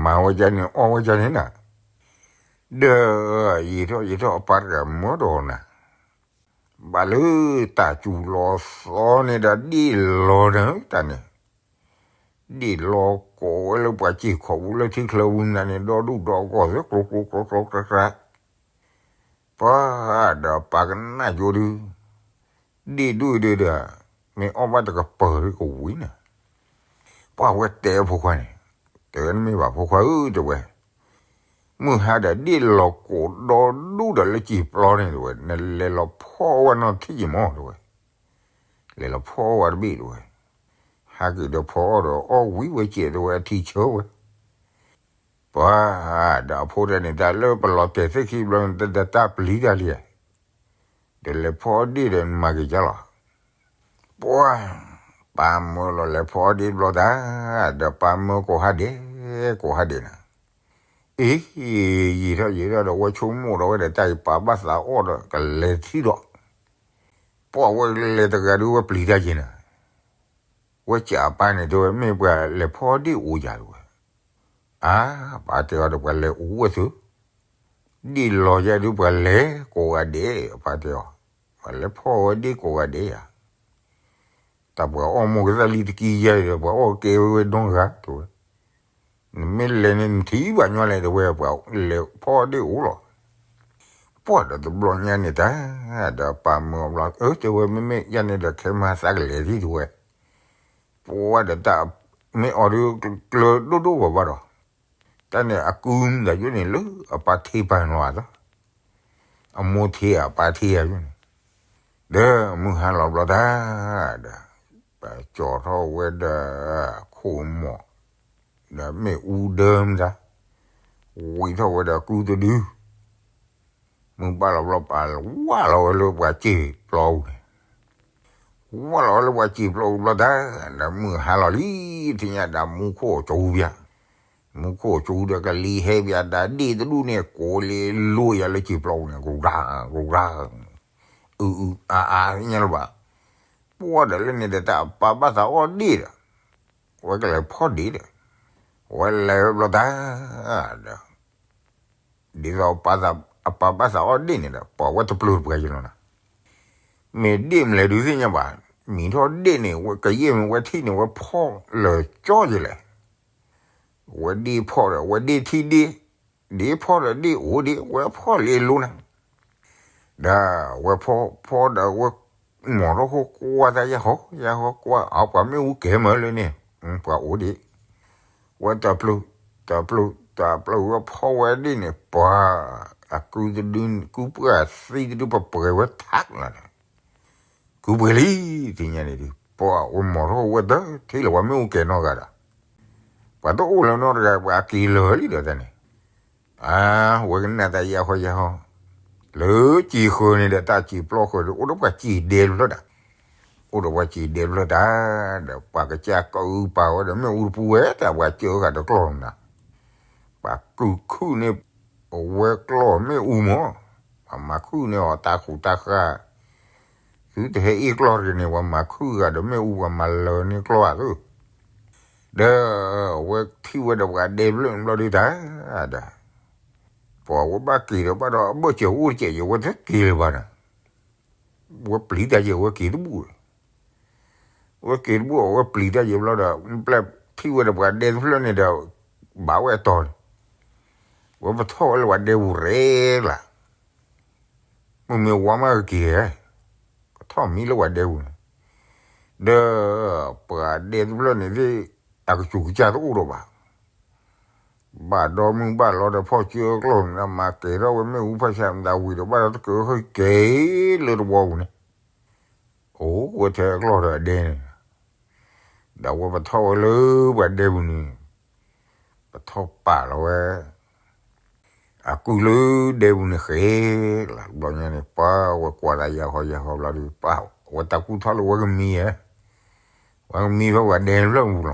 မၤဝဲဒ်န့ၣ် အီၣ်ဝဲဒ်န့ၣ်နၤ, ဒီး ယံာ်ထီၣ်ယံာ်ထီၣ်အပၢ်တဂၤမၢဒီးနၤ, ဘၣ်လၢတၢ်စူၤလီၤသီန့ၣ်ဒီးဒ့ၣ်လီၤန့ၣ်တၢ်န့ၣ် ဒ့ၣ်လီၤကိးဝဲလၢပှၤစ့ၢ်ခီးပူၤလၢထံချၢပူၤနၤန့ၣ် ဒီဒူၣ်ဒီဂီၢ်သ့ ကျိကျိကျိကျိကျါကျါ, ပှၤဒီးပၢ်ကနၣ်ကၠိဒုး, ဒ့ၣ်ဒူၣ်ဒုးဒီး, မ့ၢ်အီၣ်ဘၣ်တကပၤဒုးကဝံၤနၤ, ပှၢ်ဝဲတဲဖိခွါန့ၣ်, တဲနမ့ၢ်ဘၣ်ဖိခွါဧၢတဲဝဲ, မုၢ်ဟါဒီးဒ့ၣ်လီၤကိးဒီဒူၣ်ဒီးလၢစ့ၢ်ပျီန့ၣ်တဲဝဲ နလဲၤလီၤဖီအီၣ်ဝဲနီၢ်ထံၣ်က့ၤမီၤတဲဝဲ လဲၤလီၤဖီအီၣ်ဝဲတဘ့ၣ်တဲဝဲ, ဟဲက့ၤဒီးဖီအီၣ်ဒီးအီၣ်ဝံၤဝဲစဲးတဲဝဲအထံဆၢဝဲ, ပှၤဒီးအဖိတၢ်န့ၣ် တၢ်လၢပလီၤတဲာ်သ့ၣ်ခံဘျီန့ၣ် တၢ်ပျံၤတၢ်လံဧါ, ဒီးလဲၤဖီအီၣ်ဒ့ၣ်ဒီးနမၤက့ၤကၢ်လီၤ, ပှၤ ပၢ်မၢလီၤလဲၤဖီအီၣ်ဒ့ၣ်တဘျီတၢ်, ဒီးပၢ်မၢကိးဟါဒဲး, ကိးဟါဒဲးနၤ, အ့, ယံာ်ထီၣ်ယံာ်ထီၣ်ဒီးဝဲဆိကမိၣ်ဒီးဝဲဒီးတၢ်အံၤပၢ်ဘၣ်သးအီၣ်ဒီးကလဲၤထံၣ်ဒီး, ပှၤဝဲလဲၤတဂၤဒုးဝဲပျံၤတၢ်က့ၤနၤ, ဝဲစံးအပၢ်န့ၣ်တဲဝဲ မ့ၢ်ပှၤလဲၤဖီအီၣ်ဒ့ၣ်အိၣ်ယၤတဲဝဲ, အါ, ပၢ်တဲအီၤဒီးပှၤလဲၤအိၣ်ဝဲသု, ဒ့ၣ်လီၤယဲဒုးပှၤလဲၤကိးဂၤဒဲး အပၢ်တဲအီၤ, ပှၤလဲၤဖီအီၣ်ဝဲဒ့ၣ်ကိးဂၤဒဲးဧါ တၢ်ပှၤအီၣ်မိၢ်ကသၣ်လံတကံယဲဒီး ပှၤအီၣ်ကဲဝဲဒိဂၤတဲဝဲ, နမ့ၢ်လဲၤန့ၣ် နထံၣ်ဘၣ်ညီလဲၣ်တဲဝဲ ပှၤလဲၤဖီအီၣ်ဒ့ၣ်အိၣ်လီၤ, ပှၢ်ဒီးတဘျီညါန့ၣ်တၢ်, ဒီးပၢ်မၢအဘျီ အၢ တဲဝဲ မ့မ့ၢ်ယဲန့ၣ်ဒီးခဲမၤသးကလဲၤထံၣ်တဲဝဲ, ပှၢ်ဒီးတၢ်မ့ၢ်အီၤဒုးကျၢၤဒိၣ်ဒိၣ်ဘၣ်ဘၣ်ဒီး, တၢ်န့ၣ်အကုမုၢ်တၢ်ယိန့ၣ်လၢအပၢ်ထံပၢ်နီၤအသး, အမိၢ်ထံအပၢ်ထံယိန့ၣ်, ဒီးမုၢ်ဟါလီၤဘျီတၢ်, ဒီး ပကၠီထီၣ်ဝဲဒီး ခိၣ်မိၢ်, ဒီးမ့ၣ်အူဒၢမတၤ, ဝံၤထီၣ်ဝဲဒီးကုတဒု, မုၢ်ဘၣ်လီၤဘျီပာ်ဝၢ်လီၤဝဲလၢပှၤစ့ၢ်ပျီပူၤန့ၣ်, ဝၢ်လီၤဝဲလၢပှၤစ့ၢ်ပျီပူၤဘျီတၢ်, ဒီးမုၢ်ဟါလီၤလံ, ထံၣ်ညါဒီးမူခိၣ်ကၠူဘၣ်, မူခိၣ်ကၠူဒီးကလံၤဟဲဘၣ်ဒီးဒ့ၣ်တဒူၣ်န့ၣ် ကိးလ့လိယၤလၢစ့ၢ်ပျီပူၤန့ၣ် ကရူၢ်ကရူၢ် အုအုအါအါညါလၢၤဘၣ်, ပှၢ်ဒီးလၢန့ၣ်ဒီးတၢ်ပၢ်ဘၣ်သးအီၣ်ဒ့ၣ်ဒီး, ဝဲကလဲၤဖီဒ့ၣ်ဒီး, ဝဲလဲၤဝဲဘျီတၢ်, ဒီး ဒ်သိးအပာ်ဘၣ်သးအီၣ်ဒ့ၣ်န့ၣ်ဒီး ပှၤဝဲတပျိၤတပှၤယလီၤနၤ, မ့ၢ်ဒ့ၣ်မလဲၤဒုးသ့ၣ်ညါဘၣ်, မံၤထီၣ်ဒ့ၣ်န့ၣ် ကယဲၢ်မ့ၢ်ဝဲထံၣ်န့ၣ် ဝဲဖီၣ်လၢာ်ကၠီယလဲၣ်, ဝဲဒ့ၣ်ဖီၣ်ဒီး ဝဲဒ့ၣ်ထံၣ်ဒ့ၣ်, ဒ့ၣ်ဖီၣ်ဒီးဒ့ၣ်အိၣ်ဒ့ၣ် ဝဲဖီၣ်လ့လိနၤ, ဒီးဝဲဖီၣ်ဖီၣ်ဒီးဝဲ မီၤထီၣ်ဃိကွၢ်တၢ်ယဲၢ်ဟီ ယဲၢ်ဟီကွၢ် အပှၤမ့ၣ်အူကဲမၢလၢန့ၣ်, ပှၤအိၣ်ဒ့ၣ်, ဝဲတပျိၤ, တပျိၤ, တပျိၤဝဲဖီၣ်ဝဲဒ့ၣ်န့ၣ် ပှၤ, အကုတဒု ကုပှၢ်သံတဒု ပပှဲၤဝဲထးလီၤန့ၣ်, ကုပှဲၤလံ, သ့ၣ်ညါန့ၣ်ဒုး ပှၤဝဲမီၤထီၣ်ဝဲတထံၣ်လၢၤပှၤမ့ၣ်အူကဲနီတဂၤဒီး, ပှၤတအိၣ်လၢၤနီတဂၤ ပှၤက့ၤလၢာ်လံဒီးတၢ်န့ၣ်, အါ, ဝဲကနၣ်တၢ်ယဲၢ်ဟီယဲၢ်ဟီ, လၢစံာ်ဃၢၤန့ၣ်ဒီး တၢ်စံာ်ပျီဃၢၤဒီး အိၣ်ဒီးပှၤစံာ်ဒဲတဖျၢၣ်တၢ်, အိၣ်ဒီးပှၤစံာ်ဒဲတဖျၢၣ်တၢ်, ဒီးပှၤကစၢ်ကအုပာ်ဝဲဒီးမ့ၣ်အူတပူၤဝဲတၢ် ပှၤစၢဃာ်တကျီၢ်နၤ, ပှၤကုၢ်ခုၣ်န့ၣ်, အဝဲကျီၢ်မ့ၣ်အူမး, ပှၤမၤခုၣ်န့ၢ်အီၤတၢ်ခူးတၢ်ဃၢ်, သုတဟဲအ့ၣ်ကျီၢ်တဂ့ၤန့ၣ် ပှၤမၤခုၣ်ဂၤဒီးမ့ၣ်အူ ပှၤမၤလၢာ်န့ၢ်ကျီၢ်ဧါသု, ဒီးအဝဲထံၣ်ဝဲဒီးပှၤဒဲတဖျၢၣ်န့ၣ်ဘျီဒုးတၢ်, ဒီး ပှၤဝဲဘၣ်က့ၤဒီးဘၣ်ဒီးအဘၢၣ်စၢၤအိၣ်တစဲး ယဝဲတက့ၤလၢၤဘၣ်ဒီး, ဝဲပျံၤတၢ်ယဲၢ်ဝဲက့ၤတဘူၣ်လီၤ, ဝဲက့ၤတဘူၣ်အဝဲပျံၤတၢ်ယဲၢ်ဘျီဒီး ပျဲၢ်ထံၣ်ဝဲဒီးပှၤဒဲတဖျၢၣ်န့ၣ်ဒီး, ဘၣ်ဝဲအတီၤန့ၣ်, ဝဲပထီၣ်ဝဲလၢပှၤဒဲပူၤရဲၣ်လၢ် မုၢ်မ့ၢ်ဝါမးကက့ၤဧါ, ကထီၣ်မံလၢပှၤဒဲပူၤန့ၣ်, ဒီးပှၤဒဲတဖျၢၣ်န့ၣ်သ့ၣ်, အကစူၤကစၢ်တအိၣ်ဒီးဘၣ်, ဘၣ်ဒီမုၢ်ဘၣ်လီၤဒီးဖီၣ်ကၢကျီၢ်န့ၣ် မၤကဲၤထီၣ်ဝဲမ့ၣ်အူဖးဆါမတၤဝံၤဒီး ဘၣ်ဒီးတကၢၤဃၢကဲၤလၢတဝီပူၤန့ၣ်, အိၣ်ဝဲထဲအကျီၢ်ဒီးအဒဲန့ၣ်, ဒီးဝဲပထီၣ်ဝဲလၢပှၤဒဲပူၤန့ၣ်, ပထီၣ်ပာ်လီၤဝဲ အကုၢ်လၢဒဲပူၤန့ၣ်ဃဲလီၤ ဘျီညါန့ၣ် ပှၤဝဲကွၢ်သးယဲၢ်ဟီယဲၢ်ဟီဘျီဒီး ပှၤဝဲတၢ်ကူၣ်ထီၣ်လၢဝဲကမံဧါ, ဝဲကမံဖဲပှၤဒဲဖျၢၣ်ပူၤလီၤ,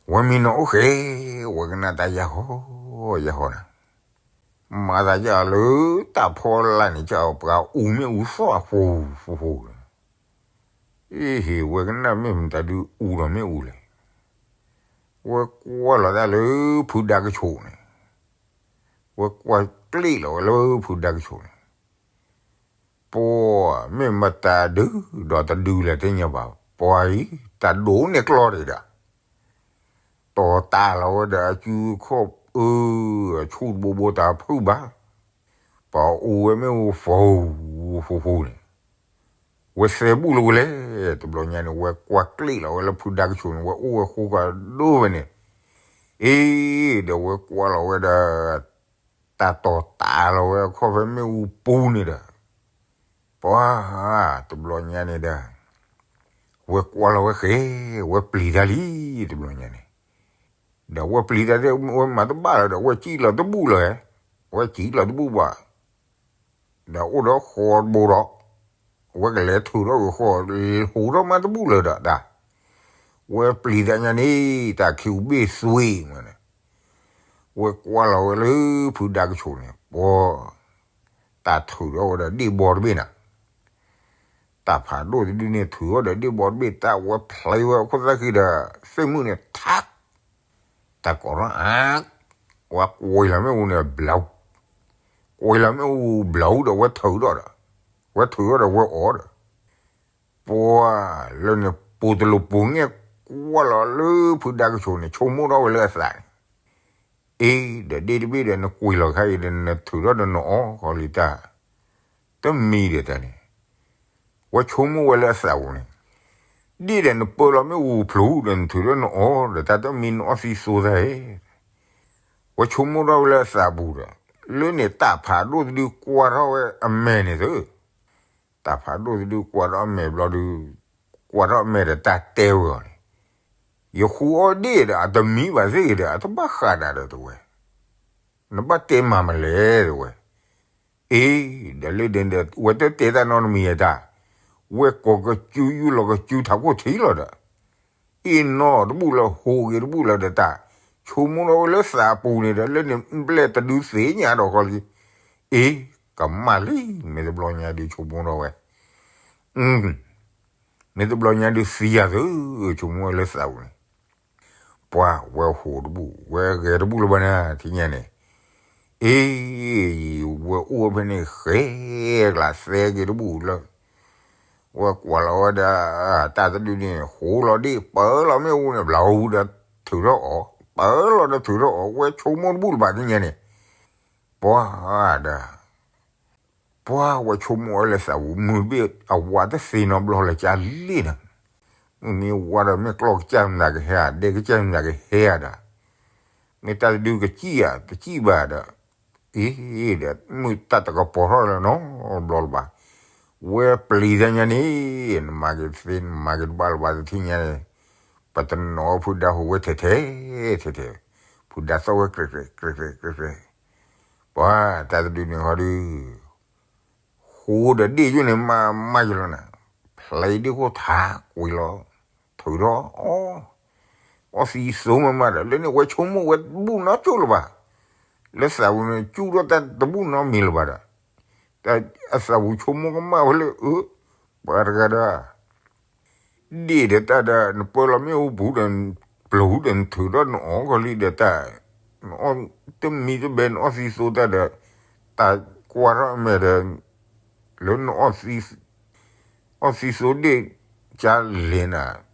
ဝဲမံနီၤအိၣ်ဃဲ, ဝဲကနၣ်တၢ်ယဲၢ်ဟီယဲၢ်ဟီန့ၣ်, မၤသးယဲၢ်လၢတၢ်ဖီလာ်န့ၣ် ကပှၤအူမ့ၣ်အူသီၣ်ဃိဃိ, အ့ဟ့ၣ် ဝဲကနၣ်မ့ၢ်မတၤဒုးအူဒီးမ့ၣ်အူလဲၣ်, ဝဲကွၢ်လီၤတၢ်လၢဖုဒါကဆိးန့ၣ်, ဝဲကွၢ်ကျ့ၣ်လီၤဝဲလၢဖုဒါကဆိးန့ၣ်, ပှၤမ့ၢ်မတၤဒုးဒီးတဒုးလဲၣ်တသ့ၣ်ညါဘၣ်, ပှၤအံၤ တၢ်ဒိးန့ၢ်ကျီၢ်တဂ့ၤဒီး, တီၤတၢ်လီၤဝဲဒီးအစုခီၣ်အၢ, အဆူၣ်တဘိဘိတၢ်ဖုၣ်ဘၣ်, ပှၤအူဝဲမ့ၣ်အူဖီဖူဖူန့ၣ်, ဝဲသဲဘူၣ်လၢဝဲလဲၣ် တဘျီညါန့ၣ် ဝဲကွၢ်ကျ့ၣ်လီၤဝဲလၢဖုဒါကဆိးန့ၣ် ဝဲအိၣ်ဝဲဃိဃာ်ဒိၣ်ဝဲန့ၣ်, အ့ ဒီးဝဲကွၢ်လီၤဝဲဒီး တၢ်တီၤတၢ်လီၤဝဲအခီၣ်ဖဲမ့ၣ်အူပူၤန့ၣ်ဒီး, ပှၤ, တဘျီညါန့ၣ်ဒီး, ဝဲကွၢ်လီၤဝဲဃဲ, ဝဲပျံၤတၢ်လံ, တဘျီညါန့ၣ်, ဒီးဝဲပျံၤတၢ်သ့ၣ် ဝဲမၤတဘၣ်လၢၤဒီး ဝဲစံၣ်လီၤတဘူၣ်လၢၤ, ဝဲစံၣ်လီၤတဘူၣ်ဘၣ် ဒီးအိၣ်ဒီးဃီတဘိဒီး, အဝဲကလဲၤထုးထီၣ်ဃီ, ဟူးထီၣ်မးတဘူၣ်လၢၤဒီးတၢ်, ဝဲပျံၤတၢ်ညါန့ၣ် တၢ်ခံးအူဘ့ၣ်သွံၣ်မးန့ၣ်, ဝဲကွၢ်လီၤဝဲလၢဖုဒါကဆိးန့ၣ် ပှၤ, တၢ်ထုးထီၣ်ဝဲဒီးဒ့ၣ်ဘီတဘ့ၣ်နၤ, တၢ်ဖးဒိၣ်တဒုန့ၣ် ထုးထီၣ်ဒီးဒ့ၣ်ဘီတဘ့ၣ် တၢ်ဝဲဖျဲးဝဲအခိၣ်သၣ်ခံဒီး သ့ၣ်မုၣ်န့ၣ်ထး တၢ်ကိးထီၣ်အါ, ဝဲကွံာ်လီၤမ့ၣ်အူန့ၣ်ဘျီ, ကွံာ်လီၤမ့ၣ်အူဘျီဒီးဝဲထုးထီၣ်ဒီး, ဝဲထုးထီၣ်ဒီးဝဲအီၣ်ဒီး, ပှၤလၢန့ၣ် ပိာ်တလိာ်ပိာ်ငဲၢ်ကွၢ်လီၤလၢဖုဒါကဆိးန့ၣ် ဆိကမိၣ်ထီၣ်ဝဲလၢအသးန့ၣ်, အ့ ဒီးဒ့ၣ်တဘ့ၣ်ဒီးနကွံာ်လီၤခါအံၤဒီးနထုးထီၣ်ဒီးနအီၣ်ခီလံတၢ် တမံၤဒီးတၢ်န့ၣ်, ဝဲဆိကမိၣ်ဝဲလၢအသးပူၤန့ၣ်, ဒ့ၣ်ဒီးနပၢလီၤမ့ၣ်အူဖျိဒီးနထုးဒီးနအီၣ်ဒီးတၢ်တမံၤနအီၣ်သံသိသးဧၢ, ဝဲဆိကမိၣ်ထီၣ်ဝဲလၢအသးပူၤဒီး, လၢန့ၣ်တၢ်ဖးဒိၣ်တဒုကွၢ်ထီၣ်ဝဲအမဲာ်န့ၣ်သု, တၢ်ဖးဒိၣ်တဒုကွၢ်ထီၣ်အမဲာ်ဘျီဒုး, ကွၢ်ထီၣ်အမဲာ်ဒီးတၢ်တဲဝဲအီၤန့ၣ်, ယဃုအီၣ်ဒ့ၣ်ဒီးအတမံၤဘၣ်သ့ၣ်ဒီး အတဘၣ်ဃးဒၣ်ဒီးတဝဲ နဘၣ်တဲမၤမလဲၣ်တဝဲ, အ့ ဒီးလၢဒ်န့ၣ်ဒီး ဝဲတတဲတၢ်နီတမံၤအတၢ်, ဝဲကိးကစုယူၢ်လီၤကစုထးခိၣ်ထံလီၤဒီး, အ့ၣ်နီၣ်တဘူၣ်လၢဟူးဂ့ၤတဘူၣ်လၢဒီးတၢ်, ဆိကမိၣ်ထီၣ်ဝဲလၢသးပူၤန့ၣ်ဒီး လၢန့ၣ်ဘျဲၣ်တဒုသ့ၣ်ညါဒီးဃီလံ, အ့ ကမၣ်လံ, မ့ၢ်တဘျီညါဒုးဆိကမိၣ်ထီၣ်ဝဲ, မ့ၢ်တဘျီညါဒုးသံယၤသု, ဆိကမိၣ်ဝဲလၢသးပူၤန့ၣ် ပှၤဝဲဟူးတဘူၣ် ဝဲဂဲၤတဘူၣ်လၢၤဘၣ်န့ၣ် ထံၣ်ညါန့ၣ်, အ့ ဝဲအိၣ်ဝဲဖဲန့ၣ် ဃဲကျါသဲက့ၤတဘူၣ်လၢ ဝဲကွၢ်လီၤဝဲဒၣ် တၢ်တဒုန့ၣ် ဃိလီၤဒ့ၣ်ပၢလီၤမ့ၣ်အူန့ၣ် ဘျီဟူဒီးထုးထီၣ်အီၤ ပၢလီၤဒီးထုးထီၣ်အီၤ ဝဲဆိကမိၣ်တဘူၣ်လၢၤဘၣ်သ့ၣ်ညါန့ၣ် ပှၤဒီး ပှၤဝဲဆိကမိၣ်ဝဲလၢသးဝူၤ မုၢ်တဘ့ၣ်အဝါတသ့နီတဘျီလၢၤကၢ်လံနီၤ, မုၢ်မ့ၢ်ဝါဒီးမ့ၢ်ကျီၢ်ကစၢ်မတၤကဟဲဧါ ဒဲကစၢ်မတၤကဟဲဧါဒီး မ့ၢ်တၢ်တဒုကစံၣ်ဧါ တစံၣ်ဘၣ်ဒီး အ့ ဒီးမုၢ်တၢ်တကပီၤထီၣ်လၢၤနီတဘျီလၢၤဘၣ်, ဝဲပျံၤတၢ်ညါန့ၣ် နမၤက့ၤသ့ နမၤက့ၤတဘၣ်လၢၤဘၣ်တထံၣ်ညါန့ၣ်, ပတနီၤဖုဒါဟူးဝဲထဲထဲ ထဲထဲ, ဖုဒါသီၣ်ဝဲ ကြဲးကြဲး ကြဲးကြဲး ကြဲးကြဲး, ပှၤတၢ်တဒုန့ၣ်ဟီဒုး ဃိဒီးဒ့ၣ်ယိၣ်န့ၣ် မၤမၤယလီၤနၤ, ဖျဲးဒ့ၣ်ခိၣ်ထးကွံာ်လီၤ, ထုးထီၣ်အီၣ်, အီၣ်သံစိမးမးဒီး လၢန့ၣ်ဝဲဆိကမိၣ်ဝဲတဘူၣ်နီတကၠိၢ်လၢၤဘၣ်, လၢသးဝူၤန့ၣ် ကၠူၣ်ထီၣ်တၢ်တဘူၣ်နီတမံၤလၢၤဘၣ်ဒီး, အသးဝူၤဆိကမိၣ်ကမၣ်ဝဲလၢ အၢ ပှၤတဂၤဒီး ဒ့ၣ်ဒီးတၢ်ဒီး နပၢလီၤမ့ၣ်အူပူၤဒီး ပျိၤဒီးနထုးထီၣ်နအီၣ်ကီၤလံဒီးတၢ်, နအီၣ်တမံၤတဘဲနအီၣ်သံသိတၢ်ဒီး, တၢ်ကွၢ်ထီၣ်အမဲာ်ဒီး, လၢနအီၣ်သံ, အီၣ်သံသိဒ့ၣ်ကၢ်လဲၤနၤ,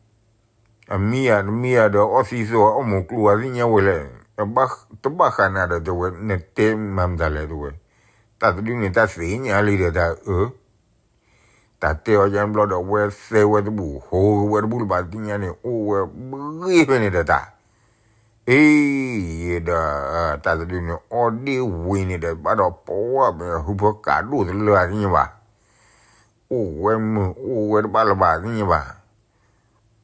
အမံယၤတမံယၤဒီးအီၣ်သံသိအီၣ်မိၢ်ကျိၤဝဲသ့ၣ်ညါဝဲလဲၣ်, တဘၣ်ဃးနၤဒီးတဲဝဲ နတဲမၤမတၤလဲၣ်တဲဝဲ, တၢ်တဒုန့ၣ်တၢ်သ့ၣ်ညါလံဒီးတၢ်အၢ တၢ်တဲအီၤယါဘျီဒီး ဝဲသဲဝဲတဘူၣ် ဟိဝဲတဘူၣ်လၢၤဘၣ်သ့ၣ်ညါန့ၣ် အိၣ်ဝဲဘှ့ၣ်ဖဲန့ၣ်ဒီးတၢ်, အ့ ယဒီး တၢ်တဒုန့ၣ် အီၣ်ဒ့ၣ်ဝံၤန့ၣ်ဒီး ဘၣ်ဒီးပဝဲမ့ၢ်ဟုဖၢကးဒိၣ်တလၢသ့ၣ်ညါဘၣ်, အိၣ်ဝဲမုာ်အိၣ်ဝဲတဘၣ်လၢၤဘၣ်သ့ၣ်ညါဘၣ်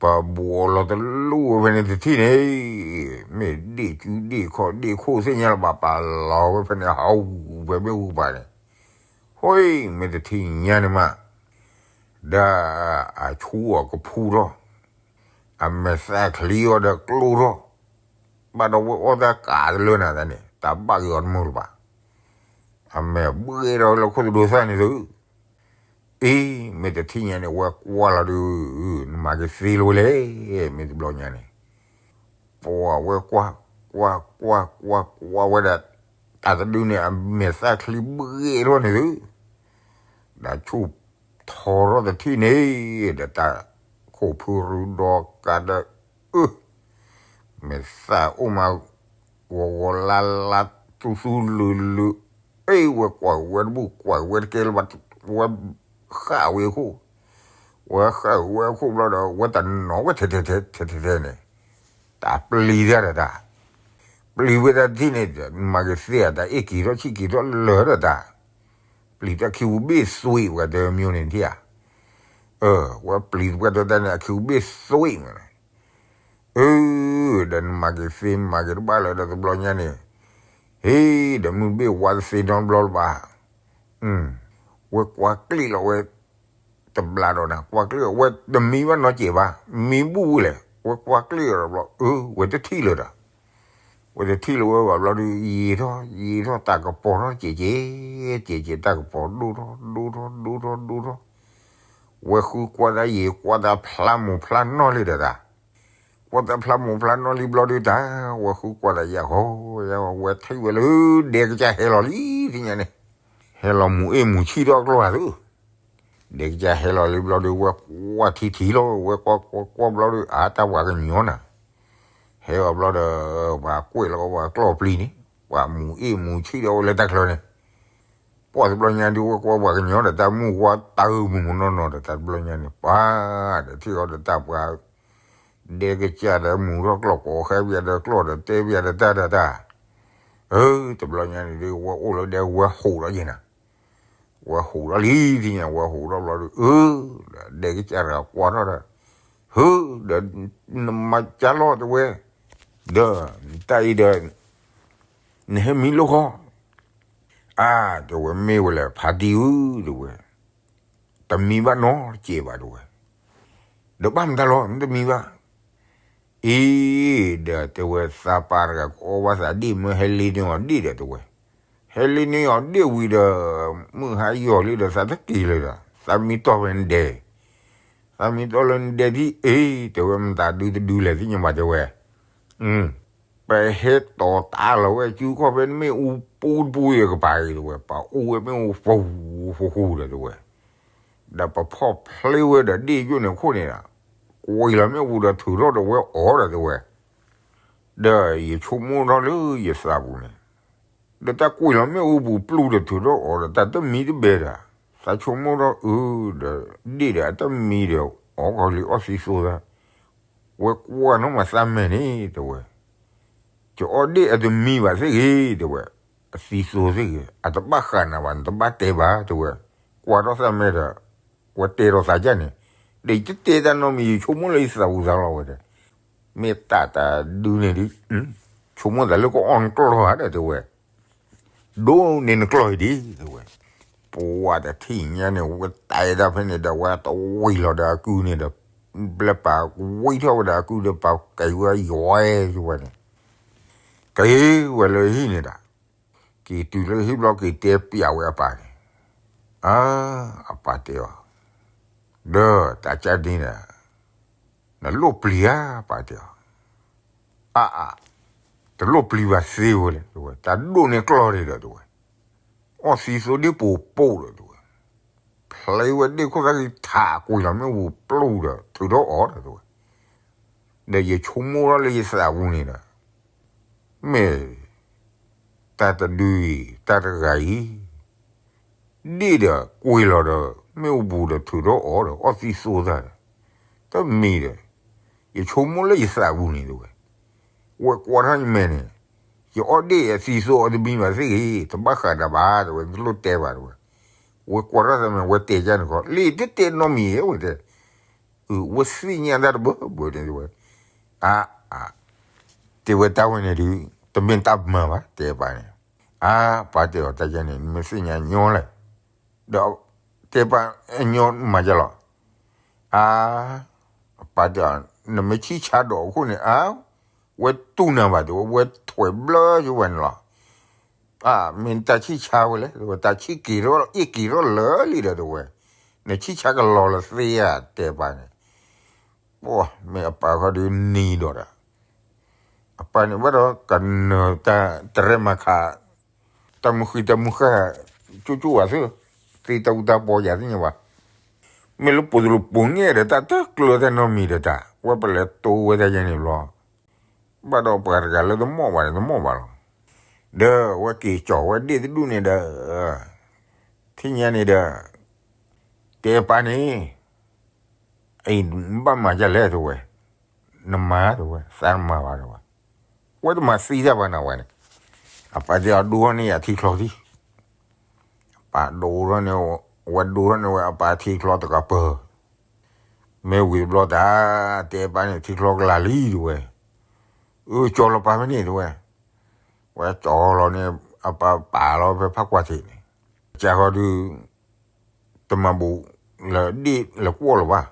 ပဘှီလီၤတလူၢ်ဝဲဖဲန့ၣ်တထံၣ်န့ၣ်, မ့ၢ်ဒ့ၣ်ကူဒ့ၣ်ခီၣ်ဒ့ၣ်ခိၣ်သ့ၣ်ညါလၢၤဘၣ် ပာ်လီၤဝဲဖဲန့ၣ် ဟးဂူာ်ဖဲမ့ၣ်အူပၤန့ၣ်, ဟီ မ့ၢ်တထံၣ်ညါန့ၣ်မး, ဒီးအဆူၣ်အီၤကဖူထီၣ်, အမဲာ်သၣ်ချံအီၤဒီးကျိထီၣ်, ဘၣ်ဒီးဝဲအီၣ်တၢ်ကးတလၢနၤသးန့ၣ် တၢ်ဘၣ်က့ၤအီၤတမုာ်လၢၤဘၣ်, အမဲာ်ဘှ့ၣ်ထီၣ်လၢခိၣ်သဒိးသၣ်န့ၣ်သု အ့ မ့ၢ်တထံၣ်ညါန့ၣ် ဝဲကွၢ်လီၤဒုး, နမၤက့ၤသ့လၢၤဝဲလဲၣ်, မ့ၢ်တဘျီညါန့ၣ်, ပှၤဝဲကွၢ်, ကွၢ်ကွၢ်ကွၢ်ကွၢ်ဝဲဒၣ်, တၢ်တဒုန့ၣ် အမဲာ်သၣ်ချံဘှ့ၣ်ထီၣ်န့ၣ်သု, ဒီးဆူၣ်ထီထီၣ်တထံၣ်န့ၣ်, ဒီးတၢ်ခိၣ်ဖုရူဒီကးဒီး, အၢ မဲာ်သၣ်အိၣ်မး, ဂီၤဂီၤလါလါ သူသူလုာ်လုာ်, အ့ ဝဲကွၢ်ဝဲတဘူၣ် ကွၢ်ဝဲတကဲလၢၤဘၣ်, ဝဲဃၣ်ဝဲအခိၣ်, ဝဲဃၣ်ဝဲအခိၣ်ဘျီဒီး ဝဲတနီၤဝဲထဲထဲထဲထဲထဲန့ၣ်, တၢ်ပျံၤတၢ်ဒီးတၢ်, ပျံၤဝဲတၢ်တထံၣ်န့ၣ် မၤက့ၤသ့ဧါ တၢ်အ့ၣ်က့ၤထီၣ်ဆံၣ်က့ၤထီၣ်လၢာ်ဒီးတၢ်, ပျံၤတၢ်ခံဝူဘ့ၣ်သွံးဝဲတမံၤန့ၣ်ထံၣ်ဧါ, အၢ ဝဲပျံၤဝဲဒီးတၢ်န့ၣ် အခံဝူဘ့ၣ်သွံးမး အၢ ဒီးနမၤက့ၤသ့မၤက့ၤတဘၣ်လၢၤဒီးတဘျီညါန့ၣ်, ဟ့ ဒီးမုၢ်တဘ့ၣ်ဝါတသ့နီတဘျီလၢၤဘၣ်, ဝဲကွၢ်ကျ့ၣ်လီၤဝဲ, တဘျးဒီးနၤ ကွၢ်ကျ့ၣ်လီၤဝဲတမံဘၣ်နီတစဲးဘၣ်, မံဘူၣ်ဝဲလဲၣ် ဝဲကွၢ်ကျ့ၣ်လီၤတဘျီ အၢ ဝဲတထံၣ်လၢၤဒီး, ဝဲတထံၣ်လၢၤဝဲဘၣ်ဘျီဒီး ယံာ်ထီၣ် ယံာ်ထီၣ် တၢ်ကပီၤထီၣ်စဲးစဲး, စဲးစဲး တၢ်ကပီၤဒိၣ်ထီၣ် ဒိၣ်ထီၣ် ဒိၣ်ထီၣ် ဒိၣ်ထီၣ်, ဝဲဃုကွၢ်တၢ်ယံာ် ကွၢ်တၢ်ဖျါမူးဖျါနီၢ်လံဒီးတၢ်, ကွၢ်တၢ်ဖျါမူးဖျါနီၢ်လံဘျီဒီးတၢ်, ဝဲဃုကွၢ်တၢ်ယံာ်ဟီ, ဝဲထံၣ်ဝဲလၢဒဲကစၢ်ဟဲလီၤလံ သ့ၣ်ညါန့ၣ်, ဟဲလီၤမူးအ့ၣ်မူးဆံၣ်ထီၣ်ကျိၣ်ဧါသု ဒဲကစၢ်ဟဲလီၤလံဘျီဒီး ဝဲကွၢ်ထံထံလီၤ ဝဲကွၢ်ကွၢ်ကွၢ်ဘျီဒီး အါ တၢ်ပှၤကညီနၤ, ဟဲအီၤဘျီဒီး ပှၤကွဲးလီၤပှၤကျီၢ်ပျံၤန့ၣ် ပှၤမူးအ့ၣ်မူးဆံၣ်ဒီးအိၣ်လၢတၢ်ချၢန့ၣ်, ပှၤတဘျီညါဒုး ဝဲကွၢ်ပှၤကညီဒီး တၢ်မုၢ်ဝါတၢ်မုၢ်မုၢ်နီၢ်နီၢ်ဒီး တၢ်တဘျီညါန့ၣ် ပှၤဒီးထံၣ်အီၤဒီးတၢ်ပှၤ ဒဲကစၢ်ဒီးမူးထီၣ်ကျီၢ်ကိးဃဲပယၤဒီးကျီၢ်ဒီးတဲပယၤဒီးတၢ်ဒီးတၢ်, အၢ တဘျီညါန့ၣ်ဒုး ဝဲအိၣ်လၢဒဲဝဲဟူးထီၣ်က့ၤနၤ ဝဲဟူးထီၣ်လံ သ့ၣ်ညါ ဝဲဟူးထီၣ်ဘျီဒီး အၢ ဒဲကစၢ်တဂၤကွၢ်ထီၣ်ဒီး ဟု ဒီး နမၤကၢ်လီၤတဲဝဲ, ဒီး တၢ်အံၤဒီး နဟဲမံလိၣ်ဃီ, အါ တဲဝဲ မ့ၢ်ဝဲလဲၣ် ဖါတံၢ်ဧၢ တဲဝဲ, တမံဘၣ်နီတစဲးဘၣ်တဲဝဲ, ဒီးဘၣ်မတၤလီၤ နတမံဘၣ် အံၤ ဒီးတဲဝဲ သးပၢ်တဂၤကအီဘၣ်သးဒ့ၣ်မ့ၢ်ဟဲလ့န့ၢ်အီၤဒ့ၣ်ဒီးတဲဝဲ, ဟဲလ့န့ၢ်အီၤဒ့ၣ်ဝံၤဒီး မုၢ်ဟါယီၤလံဒီးသးတက့ၤလၢၤဒီး သးမံတီၢ်ဖဲနဒဲ, သးမံတီၢ်လၢနဒဲဒ်အံၤ တဲဝဲ မတၤဒုတဒုလဲၣ်သ့ၣ်ညါဘၣ်တဲဝဲ, ပဟဲတီၤတၢ်လီၤဝဲစုခီၣ်ဖဲနမ့ၣ်အူ ပူတပူယကပၤအံၤ တဲဝဲ, ပအိၣ်ဝဲမ့ၣ်အူပူပူဃူဃူဒီး တဲဝဲ, ဒီးပဖီၣ်ဖျ့ဝဲဒီးဒ့ၣ်ယိၣ်န့ၣ်ခိၣ်န့ၣ်ဒီး ကွံာ်လီၤမ့ၣ်အူဒီးထုးထီၣ်ဒီးဝဲအီၤဒီး တဲဝဲ, ဒီးယဆိကမိၣ်ထီၣ်လၢယသးပူၤန့ၣ် ဒီးတၢ်ကွံာ်လီၤမ့ၣ်အူပူၤပျူၢ်ဒီးထုးထီၣ်အီၤဒီး တၢ်တမံတဘဲဒီး သးဆိကမိၣ်ထီၣ်အၢ ဒီးဒ့ၣ်ဒီးအတမံဒီး အီၣ်ကီၤလံအီၣ်သံသိသၣ်, ဝဲကွၢ်နီၣ်မးသးမဲာ်န့ၣ် တဲဝဲ, ယအီၣ်ဒ့ၣ်အတမံဘၣ်သ့ၣ်ဂ့ၤ တဲဝဲ, အသံသိသ့ၣ်ဂ့ၤ အတဘၣ်ဃးနၤဘၣ် နတဘၣ်တဲဘၣ် တဲဝဲ, ကွၢ်ထီၣ်သးမဲာ်ဒီး ဝဲတဲဒီးသးဒ်န့ၣ်, ဒီးယတတဲတၢ်နီတမံၤ ယဆိကမိၣ်လၢယသးပူၤသးလီၤဝဲဒီး မ့ၢ်တၢ်တဒုန့ၣ်ဒုး ဆိကမိၣ်သးလၢကအီၣ်နကျီၢ်ဧါဒီး တဲဝဲ, ဒိၣ်န့ၢ်နကျီၢ်အံၤဒ် တဲဝဲ, ပှၤတထံၣ်ညါန့ၣ် ဝဲတဲဒၣ်ဖဲန့ၣ်ဒီး ဝဲတဝံၤလီၤဒီးအကုန့ၣ်ဒီး ဘျဲပာ်ဝံထီၣ်ဝဲဒီးအကုဒီး ပာ်ကဲဝဲယွၤဝဲန့ၣ် က့ၤဝဲလၢဟံၣ်န့ၣ်ဒီး က့ၤတုၤလၢဟံၣ်ဘျီ က့ၤတဲပျးဝဲအပၢ်န့ၣ်, အ အပၢ်တဲအီၤ, ဒီးတၢ်ကၢ်ဒ်န့ၣ်ဒီး နလိၣ်ပျံၤဧါ ပၢ်တဲအီၤ, အါအါ, တလိၣ်ပျံၤဘၣ်သ့ဝဲလဲၣ် တဲဝဲ, တၢ်ဒိၣ်န့ၢ်ကျီၢ်န့ၣ်ဒီး တဲဝဲ, အီၣ်သံသိဒ့ၣ်ပူၤပိၢ်ဒီး တဲဝဲ, ဖျ့ဝဲဒ့ၣ်ခိၣ်သၣ်ဂံၢ်ထးကွံာ်လီၤမ့ၣ်အူပူၤပျူၢ်ဒီးထုးထီၣ်အီၤဒီး တဲဝဲ, ဒီးယဆိကမိၣ်ထီၣ်လၢယသးပူၤန့ၣ်ဒီး မ့ၢ် တၢ်တဒုအံၤ တၢ်တဂၤအံၤ ဒ့ၣ်ဒီးကွံာ်လီၤဒီး မ့ၣ်အူပူၤဒီးထုးထီၣ်အီၤဒီး အီၣ်သံသိသၣ်ဒီး တမံၤဒီး ယဆိကမိၣ်လၢယသးပူၤန့ၣ် တဲဝဲ, ဝဲကွၢ်ထီၣ်ယမဲာ်န့ၣ် ယအီၣ်ဒ့ၣ်အသံသိအီၤတမံၤဘၣ်သ့ၣ်ဂ့ၤ တဘၣ်ဃးနၤဘၣ် တဲဝဲ တလိၣ်တဲဘၣ် တဲဝဲ, ဝဲကွၢ်ထီၣ်သးမဲာ် ဝဲတဲယၤန့ၣ်ခီ လံတတဲနီတမံၤ ဝဲတဲ အဝဲသ့ၣ်ညါတၢ်တဘၢဘၢန့ၣ် တဲဝဲ, အါအါ, တဲဝဲတၢ်ဝဲန့ၣ်ဒုး တမ့ၢ်တၢ်မၤဘၣ် တဲပၢ်န့ၣ်, အါ ပၢ်တဲအီၤတၢ်ယဲန့ၣ် နမ့ၢ်သ့ၣ်ညါညီလဲၣ်, ဒီးတဲပၢ်ညီမၤယလီၤ, အါ ပၢ်တဲအီၤ နမ့ၢ်ဆံၣ်ဆါဒီးအခိၣ်န့ၣ် အါ ဝဲတူၢ်နၤဘၣ် တဲဝဲ ဝဲထွဲးဘျၢယဝဲန့ၣ်လီၤ အါ မ့ၢ်တၢ်ဆံၣ်ဆါဝဲလဲၣ် တဲဝဲ တၢ်ဆံၣ်က့ၤထီၣ် အ့ၣ်က့ၤထီၣ်လၢာ်လံဒီး တဲဝဲ, နဆံၣ်ဆါကလီၤလၢသ့ဧါ တဲပၢ်န့ၣ်, ပှၤမ့ၢ်အပၢ်ခီဒုးနံၤဒီးဒီး, အပၢ်န့ၣ်ဘၣ်ဒီးကနၢၤတၢ်တရဲၣ်မၤခး, တၢ်မုၢ်ဃံတၢ်မုၢ်ဃၢ်, ကၠိကၠိဝဲသ့ၣ်, သ့တၢ်အူတၢ်ပီယၤသ့ၣ်ညါဘၣ်, မ့ၢ်လၢပှၤတလူၤပိာ်ငဲၢ်ဒီးတၢ်တကျၢၤတၢ်နီတမံၤဒီးတၢ် ဝဲပလဲၤတိဝဲတၢ်ယဲန့ၣ်ဘျီ ဘၣ်ဒီးပှၤတဂၤလၢတမီၢ်ဘၣ်န့ၣ် တမီၢ်ဘၣ်လီၤ. ဒီးအဝဲက့ၤကၠီၤဝဲဒ့ၣ်တဒူၣ်န့ၣ်ဒီး, ထံၣ်ညါန့ၣ်ဒီး, တဲပၢ်န့ၣ်, အံၤ နဘၣ်မၤဒ်လဲၣ်တဲဝဲ, နမၤတဲဝဲ, သးနမၤဘၣ်တဲဝဲ, ဝဲတမၤသံတၢ်ဘၣ်နၤဝဲန့ၣ်, အပၢ်တဲအီၤဒိထီၣ်န့ၢ်ယၤထံချီထံၣ် ပၢ်ဒိထီၣ်န့ၢ်, ဝဲဒိထီၣ်န့ၢ်ဝဲအပၢ်ထံချီတကပၤ, မ့ၢ်ဝံၤတဘျီတၢ်, တဲပၢ်န့ၣ်ထံချီကလၤလံတဲဝဲ, အၢ ကၠီၤလီၤပၢ်ဖဲန့ၣ်တဲဝဲ, ဝဲကၠီၤလီၤန့ၣ် အပၢ်ပာ်လီၤဖဲဖးကွၢ်ထံးန့ၣ်, ကၢ်ဃီဒုး, တမၤဘူးလၢဒ့ၣ်လဲၤကွီၢ်လၢၤဘၣ်,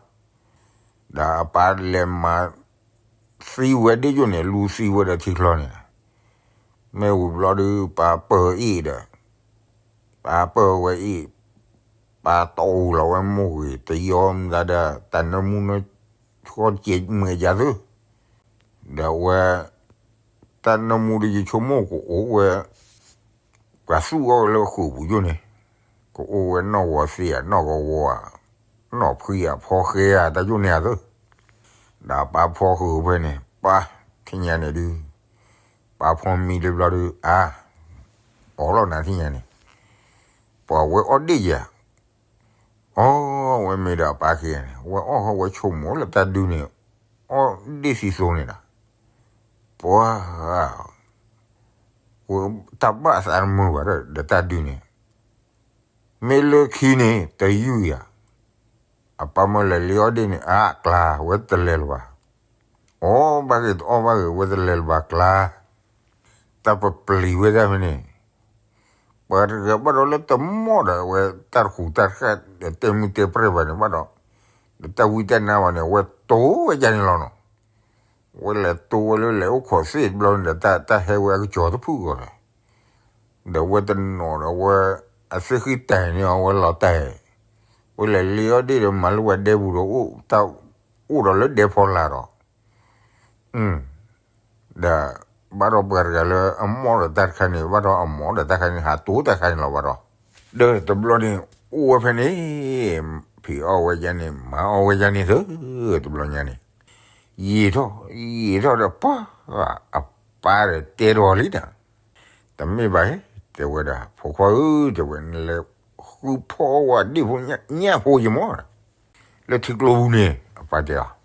ဒီးအပၢ်လဲၤမၤ သံဝဲဒ့ၣ်ယိၣ်န့ၣ် လူၤသံဝဲဒီးထံချီန့ၣ်, မ့ၢ်ဝံၤဘျီဒုး ပၢ်ပၢၢ်အ့ၣ်ဒီး, ပၢ်ပၢၢ်ဝဲအ့ၣ်, ပၢ်တီၢ်အူလီၤဝဲမိၢ်ဂ့ၤ တယီမတၤဒီး တၢ်နၢမူနၢဆှီကဲးမုာ်ယၤသု, ဒီးဝဲ တၢ်နၢမူဒီးယဆိကမိၣ်ကအိၣ်ဝဲ ပှၤသူၣ်အီၣ်ဝဲလၢဃုာ်ပူၤယိၣ်န့ၣ်, ကအိၣ်ဝဲနီၢ်ဂီၤသ့ဧါ နီၢ်ဂီၤဝီၤဧါ, နီၢ်ဖှံဧါ ဖီဃဲဧါ တၢ်ယိၣ်န့ၣ်ဧါသၢ, ဒီးပၢ်ဖီဃုာ်ဖဲန့ၣ် ပၢ်ထံၣ်ညါန့ၣ်ဒုး, ပၢ်ဖီမံလၢဘျီဒုး အါ, အီၣ်လီၤနၤထံၣ်ညါန့ၣ်, ပှၤဝဲအီၣ်ဒ့ၣ်ယၤ အီၣ်ဝဲမ့ၢ်ဒီးအပၢ်ခံဂၤန့ၣ် ဝဲအီၣ်ဃီဝဲဆိကမိၣ်လၢတၢ်ဒုးန့ၣ်, အီၣ်ဒ့ၣ်သံသိန့ၣ်ဒီး, ပှၤ, တၢ်ဘၣ်သးတမုာ်ဘၣ်ဒီးတၢ်ဒုးန့ၣ်, မ့ၢ်လၢခံန့ၣ် တယုၢ်ယၤ, အပၢ်မၢလဲၤလ့အီၣ်ဒ့ၣ်န့ၣ် အါကျါ ဝဲတလဲၤလၢၤဘၣ်, အီၣ်ဘၣ်ဂ့ၤတအီၣ်ဘၣ်ဂ့ၤ ဝဲတလဲၤလၢၤဘၣ်ကျါ တၢ်ပပျံၤဝဲဒၣ်ဖဲန့ၣ်, ပှၤတဂၤဘၣ်ဒီးလၢတမီၢ်ဒီး အဝဲတၢ်တဃူးတၢ်တဃၣ်ဒီးတဲမုၢ်တဲပြဲၢ်ဘၣ်န့ၣ်ဘၣ်ဒီး, ဒီးတၢ်ဝံတၢ်နါဘၣ်န့ၣ် အဝဲတိၢ်ဝဲဒၣ်န့ၣ်လီၤနီၤ, ဝဲလဲၤတိၢ်ဝဲလၢလဲၤအိၣ်ခိးသ့ၣ်တဘျီန့ၣ်ဒီး တၢ်ဟဲဝဲအကစီၤတဖုၣ်ဂီၤဒီး, ဒီးဝဲတနီၤဒီးဝဲ, အသ့ၣ်ဃံတၢ်န့ၣ်အဝဲလီၤတၢ်, ဝဲလဲၤလ့အီၣ်ဒ့ၣ်ဒီးမၤလၢဝဲဒဲပူၤဒီး, တၢ်အိၣ်ဒီးလၢဒဲဖီလာ်ဒီး ဒီး ဘၣ်ဒီးပှၤတဂၤလၢအမိၣ်ဒီးတၢ်တခါန့ၣ် ဘၣ်ဒီးအမိၣ်ဒီးတၢ်တခါန့ၣ် ဟးတိၢ်တၢ်တခါန့ၣ်လီၤဘၣ်ဒီး, ဒီးတဘျီန့ၣ် အိၣ်ဝဲဖဲန့ၣ်, ဖံးအီၣ်ဝဲယါန့ၣ် မၤအီၣ်ဝဲယါန့ၣ်သၢ, တဘျီညါန့ၣ် ယံာ်ထီၣ် ယံာ်ထီၣ်ဒီးပှၤ အပၢ်ဒီးတဲဒီးလံဒီး, တမ့ၢ်ဘၣ်, တဲဝဲဒၣ် ဖိခွါဧၢ, တဲဝဲ နလဲၤဃုဖီၣ်အီၣ်ဝဲဒ့ၣ်ဖိညၣ်ဖိယမီၢ်, လၢထံကျိပူၤန့ၣ် အပၢ်တဲအီၤ,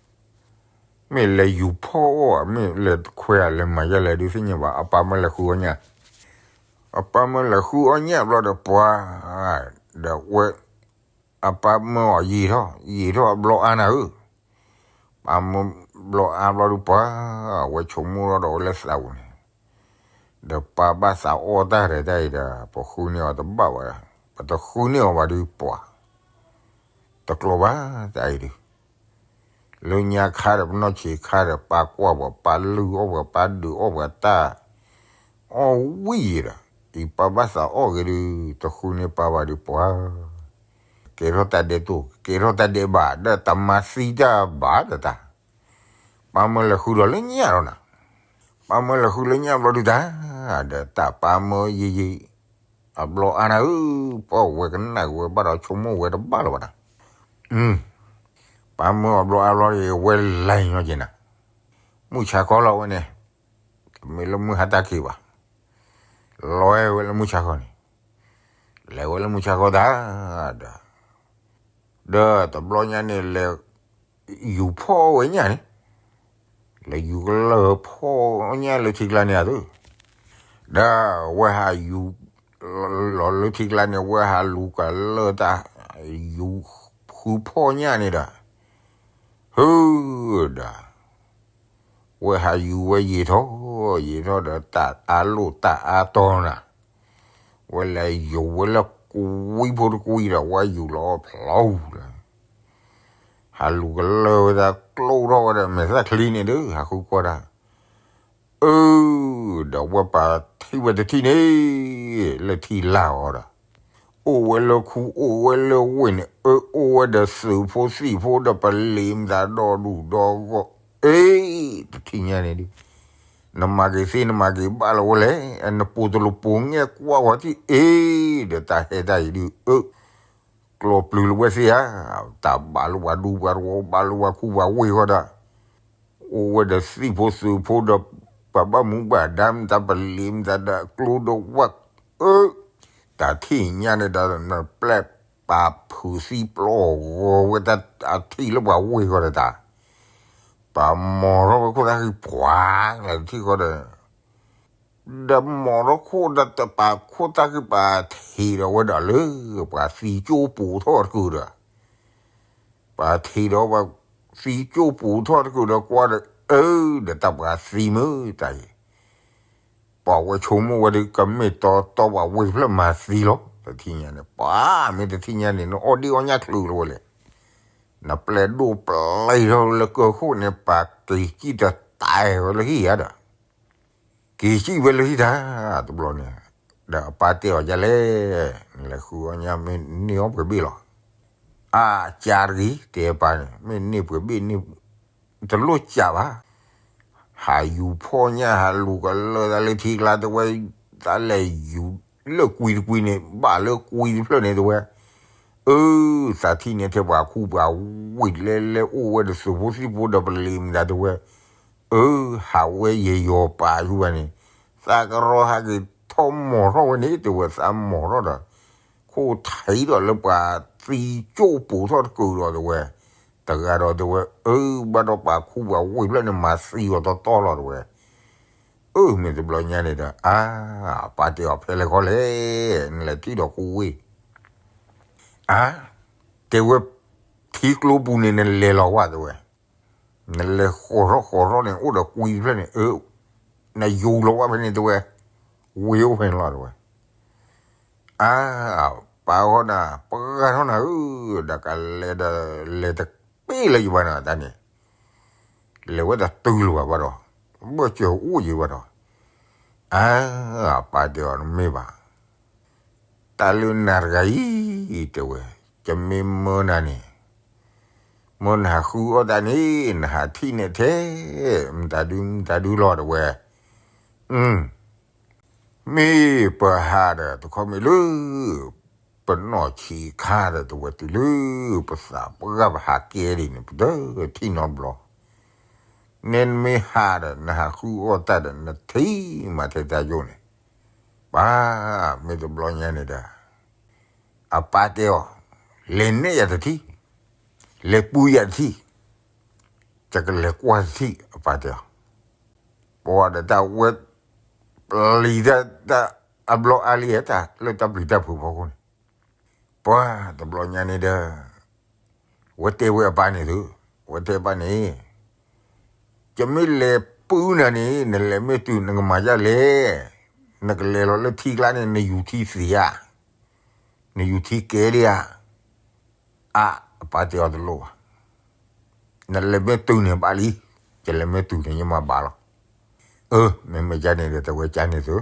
မ့ၢ်လဲၤယူၤဖီၣ်အီၣ် မ့ၢ်လဲၤခွဲး လဲၤမၤယါလဲၣ်ဒုးသ့ၣ်ညါဘၣ်, အပၢ်မၢလဲၤဃုအီၣ်ညၣ်, အပၢ်မၢလဲၤဃုအီၣ်ညၣ်ဘျီဒီးပှၤ, ဒီးဝဲ အပၢ်မၢအီၤယံာ်ထီၣ် ယံာ်ထီၣ်အဘျီအါနၤဧၢ, ပၢ်မၢဘျီအါဘျီဒုးပှၤ, အဝဲဆိကမိၣ်ထီၣ်ဒီးဝဲလၢသးပူၤန့ၣ်, ဒီးပၢ်ဘၣ်သးအီၣ်တၢ်ရဲၣ်တၢ်အံၤဒီး ပဃုန့ၢ်အီၤတဘၣ်ဘၣ်, ပတဃုန့ၢ်အီၤဘၣ်ဒုးပှၤ, တကျိၤဘၣ်တၢ်အံၤဒုး လၢညါခါဒီး ပနီၢ်ဆံးခါဒီး ပၢ်ကွၢ်ပှၤ ပၢ်လုၢ်အီၣ်ပှၤ ပၢ်ဒုးအီၣ်ပှၤတၢ် အီၣ်ဝံၤဒီး အံၤပၢ်ဘၣ်သးအီၣ်ဂ့ၤဒုး တဃုန့ၢ်ပၢ်ဘၣ်ဒုးပှၤ, ကဲထီၣ်တၢ်ဒဲးတိၢ် ကဲထီၣ်တၢ်ဒဲးဘး ဒီးတမၤသံတၢ်ဘၣ်ဒီးတၢ်, ပၢ်မၢလဲၤဃုဒီးလၢညၣ်ဒီးနၤ, ပၢ်မၢလဲၤဃုလၢညၣ်ဘျီဒုးတၢ်, ဒီးတၢ်ပၢ်မၢယံာ်ယံာ် အဘျီအါနၤဧၢ, ပှၤဝဲကနၣ်ဝဲဘၣ်ဒီးဆိကမိၣ်ဝဲတဘၣ်လၢၤဘၣ်နၤ, ပၢ်မၢအဘျီအါဘျီအံၤ ဝဲလဲၤညီက့ၤနၤ, မုၢ်ဆါခီလီၤဝဲန့ၣ်, တမ့ၢ်လၢမုၢ်ဟါတၢ်ခံးဘၣ်, လဲၤဝဲလၢမုၢ်ဆါခီန့ၣ်, လဲၤဝဲလၢမုၢ်ဆါခီတၢ်, ဒီး ဒီးတဘျီညါန့ၣ်လဲၤ ယူၤဖီၣ်ဝဲညၣ်န့ၣ်, လဲၤယူၤကလၢၢ်ဖီၣ်ညၣ်လၢထံကျါန့ၣ်အသိး, ဒီးဝဲဟးယူၤ လီၤလၢထံကျါန့ၣ် ဝဲဟးလူၤကလၢၢ်တၢ် ယူၤဃုဖီၣ်ညၣ်န့ၣ်ဒီး, ဟုဒီး ဝဲဟးယူၤဝဲယံာ်ထီၣ် ယံာ်ထီၣ်ဒီးတၢ်အါလိာ်တၢ်အါတီၤနၤ, ဝဲလဲၤယူၤဝဲလၢကွံဖိတကွံဒီး ဝဲယူၤလီၤဖျီဒီး ဟးလူၤကလၢၢ်ဝဲဒၣ်ကျိထီၣ်ဝဲဒီးမဲာ်သၣ်ချံန့ၣ်ဒီး ဟးဃုကွၢ်တၢ်, အၢ, ဒီးဝဲပာ်ထံၣ်ဝဲတထံၣ်န့ၣ် လၢထံလာ်အီၤဒီး, အိၣ်ဝဲလၢခူ အိၣ်ဝဲလၢဝ့ၢ်န့ၣ် အၢ အိၣ်ဝဲဒီးသုးဖိသံၣ်ဖိဒီးပလံၤမတၤဒီဒူၣ်ဒီဂီၢ်, အ့ တထံၣ်ညါန့ၣ်ဒုး နမၤက့ၤသ့နမၤက့ၤဘၣ်လၢၤဝဲလဲၣ်, နပိာ်တလိာ်ပိာ်ငဲၢ်ကွၢ်ဝဲထံၣ်အ့, ဒီးတၢ်ဟဲတၢ်အံၤဒုး အၢ ကျီၢ်ပျုၤလၢၤဝဲသ့ဧါ, တၢ်ဘၣ်လၢပှၤဒူပှၤတဝီ ဘၣ်လၢပှၤခူပှၤဝ့ၢ်ဃီဒီး, အိၣ်ဝဲဒီးသံၣ်ဖိသုးဖိဒီး ပှၤဘၣ်မူဘၣ်ဒါမတၤပလံၤမတၤဒီးကျိဒီးဝဲ, အၢ, တၢ်ထံၣ်ညါန့ၣ်ဒီး နပျဲၢ်ပာ်ဖုးသံပျီၢ်ဂီၤဝဲတၢ်အထံၣ်လၢပှၤဝ့ၢ်ဃီဒီးတၢ် ပာ်မီၤထီၣ်ဝဲခိၣ်သၣ်ဃံပှၤကလၢာ်တထံၣ်ဃီဒီး, ဒီးမီၤထီၣ်ခိၣ်ဒီးတပာ်ခိၣ်သၣ်ဃံပာ်ထံးဒီးဝဲဒီးလၢ ပှၤသံကၠိပူၤထီၣ်တကုာ်ဒီး, ပှၤထံးဒီးပှၤသံကၠိပူၤထီၣ်တကုာ်ဒီးကွၢ်ဒီး အၢ ဒီးတၢ်ပှၤသံမုၢ်တၢ်အံၤ ပှၤဝဲဆိကမိၣ်ဝဲဒုး ကမ့ၢ်တီတီပှၤဝ့ၢ်တဖျၢၣ်မၤသံလီၤ. တထံၣ်ညါန့ၣ် ပှၤမ့ၢ်တထံၣ်ညါန့ၣ် နအီၣ်ဒ့ၣ်အီၣ်ညၣ်ချုးလၢၤဝဲလဲၣ်. နပျဲၢ်ဒိၣ်ပျဲၢ်ထီၣ်လၢကၢၢ်ခိၣ်န့ၣ် ပာ်က့ၤစံၣ်တတဲဝဲလၢဟံၣ်ဧါဒီး, က့ၤစံၣ်ဝဲလၢဟံၣ်တၢ်တဘျီန့ၣ်, ဒီးအပၢ်တဲအီၤဒ်လဲၣ်, နလဲၤဃုအီၣ်ညၣ်မ့ၢ်န့ၢ်အီၣ်ပှဲၤဘ့ၣ်လီၤ. အါ ကၢ်တဂ့ၤ တဲအပၢ်န့ၣ် မ့ၢ်န့ၢ်ပှဲၤဘ့ၣ်န့ၣ် တလိၣ်ကၢ်ဘၣ်. ဟးယူၤဖီၣ်ညၣ် ဟးလူၤကလၢၢ်သးလၢထံကျါတဝဲ, သးလဲၤယူၤလၢကွံတကွံန့ၣ် ဘၣ်လၢကွံတဖျၢၣ်န့ၣ်တဝဲ, အၢ သးထံၣ်န့ၢ်ထဲပှၤခူပှၤဝ့ၢ်လဲၤလဲၤအိၣ်ဝဲဒီးသုးဖိသံၣ်ဖိဒီးပလံၤမတၤတဝဲ, အၢ ဟးဝဲယဲၢ်ယီၤပာ်ယူၤဘၣ်န့ၣ်, သးကရီဟးက့ၤထီၣ်မီၤထီၣ်ဝဲန့ၣ် တဲဝဲ သးမီၤထီၣ်ဒီး ခိၣ်ထံးဒီးလၢပှၤသံကၠိၣ်ပူၤထီၣ်တကုာ်ဒီးတဲဝဲ, တဂၤဒီးတဲဝဲ အၢ ဘၣ်ဒီးပှၤခူပှၤဝ့ၢ်ဖျၢၣ်န့ၣ် မၤသံအီၤတီတီလီၤတဲဝဲ, အၢ မ့ၢ်တဘျီညါန့ၣ်ဒီး အါ ပၢ်တဲအီၤဖဲလဲၣ်ခီလဲၣ်, နလဲၤထံၣ်ဒီးခူဝ့ၢ် အါ တဲဝဲ, ထံကျိပူၤန့ၣ် နလဲၤလီၤဝဲတဲဝဲ, နလဲၤဃီၤထီၣ်ဃီၤထီၣ်န့ၣ် အိၣ်ဒီးကွံတဖျၢၣ်န့ၣ် အၢ နယူၤလီၤဝဲဖဲန့ၣ်တဲဝဲ, ဝ့ၢ်အိၣ်ဖဲန့ၣ်လီၤတဲဝဲ, အါ ပၢ်ဃီနၤ ပှၤထီၣ်နၤဧၢ, ဒီးကလဲၤဒီး လဲၤတပ့ၢ်လၢယဘၣ်နၤတၢ်န့ၣ်, လဲၤဝဲတတုၤလၢၤဘၣ်ဘၣ်ဒီး, ဘၣ်စၢၤအိၣ်ယံၤဘၣ်ဒီး, အါ ပၢ်တဲအီၤနမ့ၢ်ဘၣ် တၢ်လၢနၤတဂၤအံၤ တဲဝဲ, ကမ့ၢ်မၢနၤန့ၣ်, မၢနဟးဃုအီၣ်တၢ်န့ၣ် နဟးထံၣ်န့ၢ်ထဲ မတၤဒု မတၤဒုလီၤတဲဝဲ, မ့ၢ်ပဟးဒီး တခီမ့ၢ်လၢ ပနီၢ်ဆံးခါဒီး တဝဲတုၤလၢ ပသးပှၢ်ပဟးကဲဒ်န့ၣ် ပတထံၣ်နီတဘျီ. နဲနမ့ၢ်ဟးဒီး နဟးဃုအီၣ်တၢ်ဒီး နထံၣ်မၤထဲတၢ်ယိၣ်န့ၣ်, ပှၤမ့ၢ်တဘျီညါန့ၣ်ဒီး အပၢ်တဲအီၤ, လဲၤနဲၣ်ယၤတထံၣ်, လဲၤပုၢ်ယၤတထံၣ်, ယကလဲၤကွၢ်တထံၣ် အပၢ်တဲအီၤ. ပှၤဒီးတၢ်ဝဲ ပျံၤတၢ် တၢ်အဘျီအါလံ တၢ်လၢတၢ်ပျံၤတၢ်ဖုးဖီခိၣ်န့ၣ်, ပှၤတဘျီညါန့ၣ်ဒီး ဝဲတဲဝဲအပၢ်န့ၣ်သု, ဝဲတဲပၢ်န့ၣ်, ယမ့ၢ်လဲၤပုၢ်နၤန့ၣ် နလဲၤမ့ၢ်တုၤနကမၤဒ်လဲၣ်, နကလဲၤလီၤလၢထံကျါန့ၣ် နယူၤထံသ့ဧါ, နယူၤထံကဲဒံးဧါ. အါ, အပၢ်တဲအီၤတလိၣ်ဘၣ်, နလဲၤမ့ၢ်တုၤန့ၣ်ဘၣ်လံ, ယလဲၤမ့ၢ်တုၤန့ၣ် ယမၤဘၣ်လီၤ. အၢ မ့မ့ၢ်ကန့ၣ်ဒီး တဝဲကန့ၣ်သု,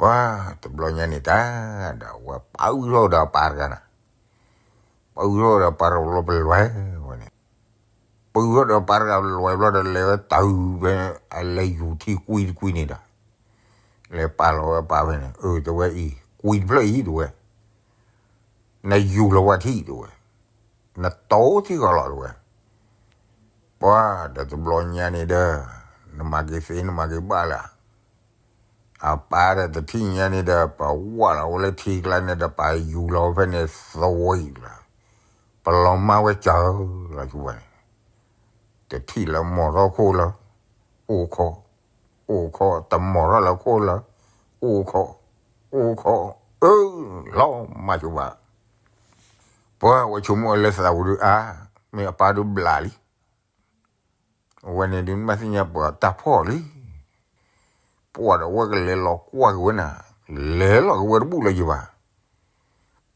ပှၤတဘျီညါန့ၣ်တၢ် ဒီးဝဲပာ်အုၣ်ထီၣ်ဒီးအပၢ်တဂၤန့ၣ်, ပာ်အုၣ်ထီၣ်ဒီးပၢ်တဂၤလီၤပလွဲဝဲန့ၣ်, ပာ်အုၣ်ထီၣ်ဒီးပၢ်တဂၤလီၤပလွဲဘျီဒီး လဲၤဝဲတၢ်အုၣ်ဖဲ အလဲၤယူၤထံကွံတကွံန့ၣ်ဒီး, လဲၤပာ်လီၤဝဲပၢ်ဖဲန့ၣ်, အၢ တဝဲအံၤ ကွံတဖျၢၣ်အံၤတဝဲ, နယူၤလီၤဝဲထံတဝဲ, နတီထံဃီလီၤတဝဲ. ပှၤဒီးတဘျီညါန့ၣ်ဒီး နမၤက့ၤသ့ နမၤက့ၤဘၣ်လၢ အပၢ်ဒီးတထံၣ်ညါန့ၣ်ဒီး ပဝၢ်လီၤဝဲလၢထံကျါန့ၣ်ဒီး ပယူၤလီၤဝဲဖဲန့ၣ် သဝံလီၤ, ပလီၤမၢ်ဝဲစၢၤလီၤဆူဝဲန့ၣ်, တထံၣ်လၢမီၢ်ထီၣ်ခိၣ်လၢ အိၣ်ခိး, အိၣ်ခိး, တမီၢ်ထီၣ်လၢခိၣ်လၢ အိၣ်ခိး, အိၣ်ခိး, အၢ လီၤမၢ်ဆူဘၣ်. ပှၤဝဲဆိကမိၣ်ဝဲလၢသးဝံၤဒုးအါ, မ့ၢ်အပၢ်ဒုးဘျးလံ အဝဲန့ၣ်ဒုးမ့ၢ်သ့ၣ်ညါပှၤတၢ်ဖီၣ်လံ. ပှၤဒီးဝဲကလဲၤလီၤကွၢ်က့ၤဝဲန့ၣ်, လဲၤလီၤက့ၤဝဲတဘူၣ်လၢၤယဘၣ်.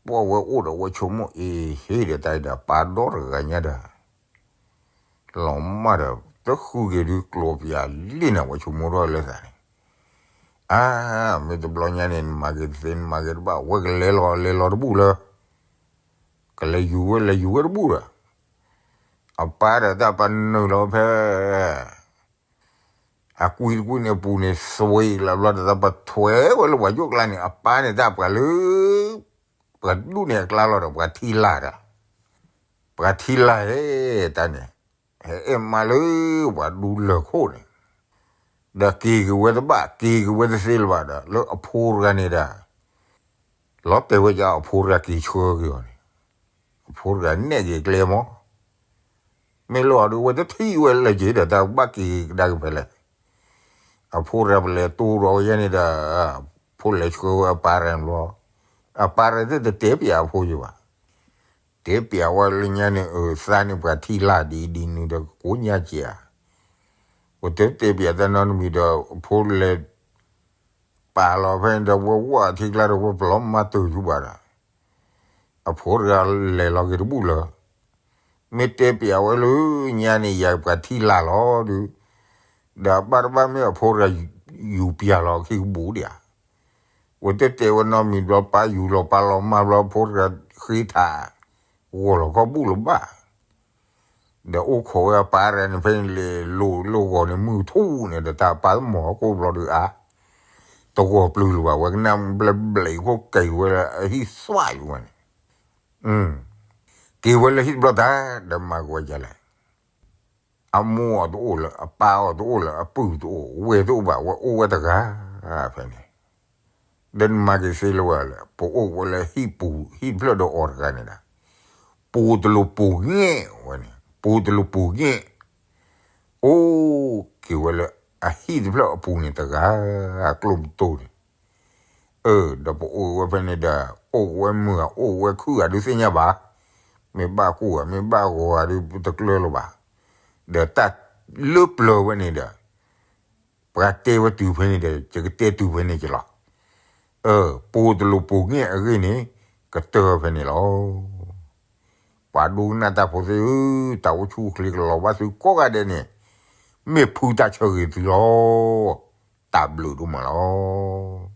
ပှၤဝဲအိၣ်ဒီးဝဲဆိကမိၣ်အ့ၤ ဟ့ၣ်ဒီးတၢ်အံၤဒီး ပၢ်ဒီတဂၤညါဒီး လီၤမၢ်ဒီး တဃုက့ၤဒုးကျိၤပၠးလံန့ၣ် ဝဲဆိကမိၣ်ထီၣ်လၢသးန့ၣ်, အါ မ့ၢ်တဘျီညါန့ၣ် နမၤက့ၤတသ့ နမၤက့ၤတဘၣ် ဝဲကလဲၤလီၤလဲၤလီၤတဘူၣ်လၢ ကလဲၤယူၤဝဲလဲၤယူၤဝဲတဘူၣ်ဒီး အပၢ်ဒီးတၢ်ပာ်နုာ်လီၤဖဲ အကွံတကွံန့ၣ်အပူၤန့ၣ် သဝံလီၤဘျီဒီး တၢ်ပထွဲဝဲလၢပှၤယိၣ်ကျါန့ၣ် အပၢ်န့ၣ်တၢ်ပှၤလၢ ပှၤဒူၣ်န့ၣ်အကျါလီၤဒီး ပှၤထံလာ်ဒီး ပှၤထံလာ်ဟဲတၢ်န့ၣ် ဟဲအဲၣ်မါလၢပှၤဒူလၢၢ်ခိၣ်န့ၣ် ဒီးက့ၤက့ၤဝဲတဘၣ် က့ၤက့ၤဝဲတသ့လၢၤဘၣ်ဒီး လၢအဖိတဂၤန့ၣ်ဒီး လီၤတဲာ်ဝဲဒၣ်အဖိတဂၤက့ၤဆှၢက့ၤအီၤန့ၣ် အဖိတဂၤနဲၣ်က့ၤကျဲမး မ့ၢ်လီၤအီၤဒုး အဝဲတထံၣ်ဝဲလၢၤက့ၤဒီး တၢ်ဘၣ်က့ၤကဒါက့ၤဖဲလဲၣ်. အဖိတဂၤပလဲၤတိၢ်ဒီးဝဲယဲန့ၣ်ဒီး ဖိလဲၤဆှၢဝဲအပၢ်တဂၤန့ၣ်ဘျီ အပၢ်တဂၤတတဲပၠးအဖိယဘၣ်. တဲပၠးဝဲလၢညါန့ၣ် အၢ သးန့ၣ်ပှၤထံလာ်ဒ်အံၤဒ်နုၤဒီး ကိးညါကဲးဧါ. ဝဲတဲတဲပၠးတၢ်နီတမံၤဒီး အဖိလဲၤ ပာ်လီၤဖဲန့ၣ်ဒီး ဝဲဝဲထံကျါဒီး ဝဲပလီၤမၢ်တုၤဆူဘၣ်ဒီး အဖိတဂၤလဲၤလီၤက့ၤတဘူၣ်လၢၤ. မ့ၢ်တဲပၠးဝဲလၢညါန့ၣ် ယၤပှၤထံလာ်လီၤဒုး ဒီးအဘၣ်တဘၣ်မ့ၢ်အဖိတဂၤယူၤပၠးလီၤအခံကဘူးဒံးဧါ. ဝဲတဲတဲဝဲနီတမံၤဘျီ ပၢ်ယူၤလီၤပၢ်လီၤမၢ်ဘျီ အဖိတဂၤဃ့ထး ဂီၤလီၤခီဘူၣ်လၢၤဘၣ် ဒီးအိၣ်ခိးဝဲအပၢ်တဂၤန့ၣ် ဖဲန့ၣ်လဲၤလိၤလၢဂီၤန့ၣ် မုၢ်ထူၣ်န့ၣ်ဒီး တၢ်ပၢ်မီၤဟီၣ်ခိၣ်ဘျီဒုးအါ တဂီၤပျုၤလၢၤဘၣ် ဝဲကနၣ်ဘျဲးဘျဲးခိၣ်က့ၤဝဲလၢ အဟံၣ်သွၣ်ယူၤဝဲန့ၣ် က့ၤဝဲလၢဟံၣ်တဘျီတၢ် ဒီးမၤကဝဲဒ်လဲၣ်. အမိၢ်အီၤတအိၣ်လၢၤ အပၢ်အီၤတအိၣ်လၢၤ အပုၢ်တအိၣ် ဝဲတအိၣ်ဘၣ် ဝဲအိၣ်ဝဲတဂၤ ဖဲန့ၣ် ဒီးနမၤက့ၤသ့လၢၤဝဲလဲၣ် ပအိၣ်ဝဲလၢဟံၣ်ပူၤ ဟံၣ်တဖျၢၣ်ဒီးအီၤတဂၤန့ၣ်ဒီး ပူၤတလူၤပူၤငဲၢ်ဝဲန့ၣ် ပူၤတလူၤပူၤငဲၢ် အိၣ်က့ၤဝဲလၢအဟံၣ်တဖျၢၣ်အပူၤန့ၣ်တဂၤ ကျိၣ်ပတိၢ်န့ၣ် အၢ ဒီးပအိၣ်ဝဲဖဲန့ၣ်ဒီး အိၣ်ဝဲမုာ်ဧါ အိၣ်ဝဲခုၣ်ဧါ ဒုးသ့ၣ်ညါဘၣ် မ့ၢ်ဘၣ်ကိၢ်ဧါ မ့ၢ်ဘၣ်ဂီၤဧါ ဒုးတကျၢၤလၢၤဘၣ် ဒီးတၢ်လၢပျၢၤဝဲန့ၣ်ဒီး ပှၤတဲဝဲတုၤဖဲန့ၣ်ဒီး ယကတဲတုၤဖဲန့ၣ်က့ၤလီၤ. အၢ ပူၤတလူၤပူၤငဲၢ်အဂ့ၢ်န့ၣ် ကတၢၢ်ဖဲန့ၣ်လီၤ. ပှၤဒိကနၣ်တၢ်ဖိသ့ၣ်ဧၢ, တၢ်အိၣ်ဆူၣ်အိၣ်ချ့ကလီၤဘၣ်သုကိးဂၤဒဲးန့ၣ်, မ့ၢ်ဖုတၢ်ဆၢဂ့ၤသုလီၤ. တၢ်ဘျုးဒိၣ်မးလီၤ.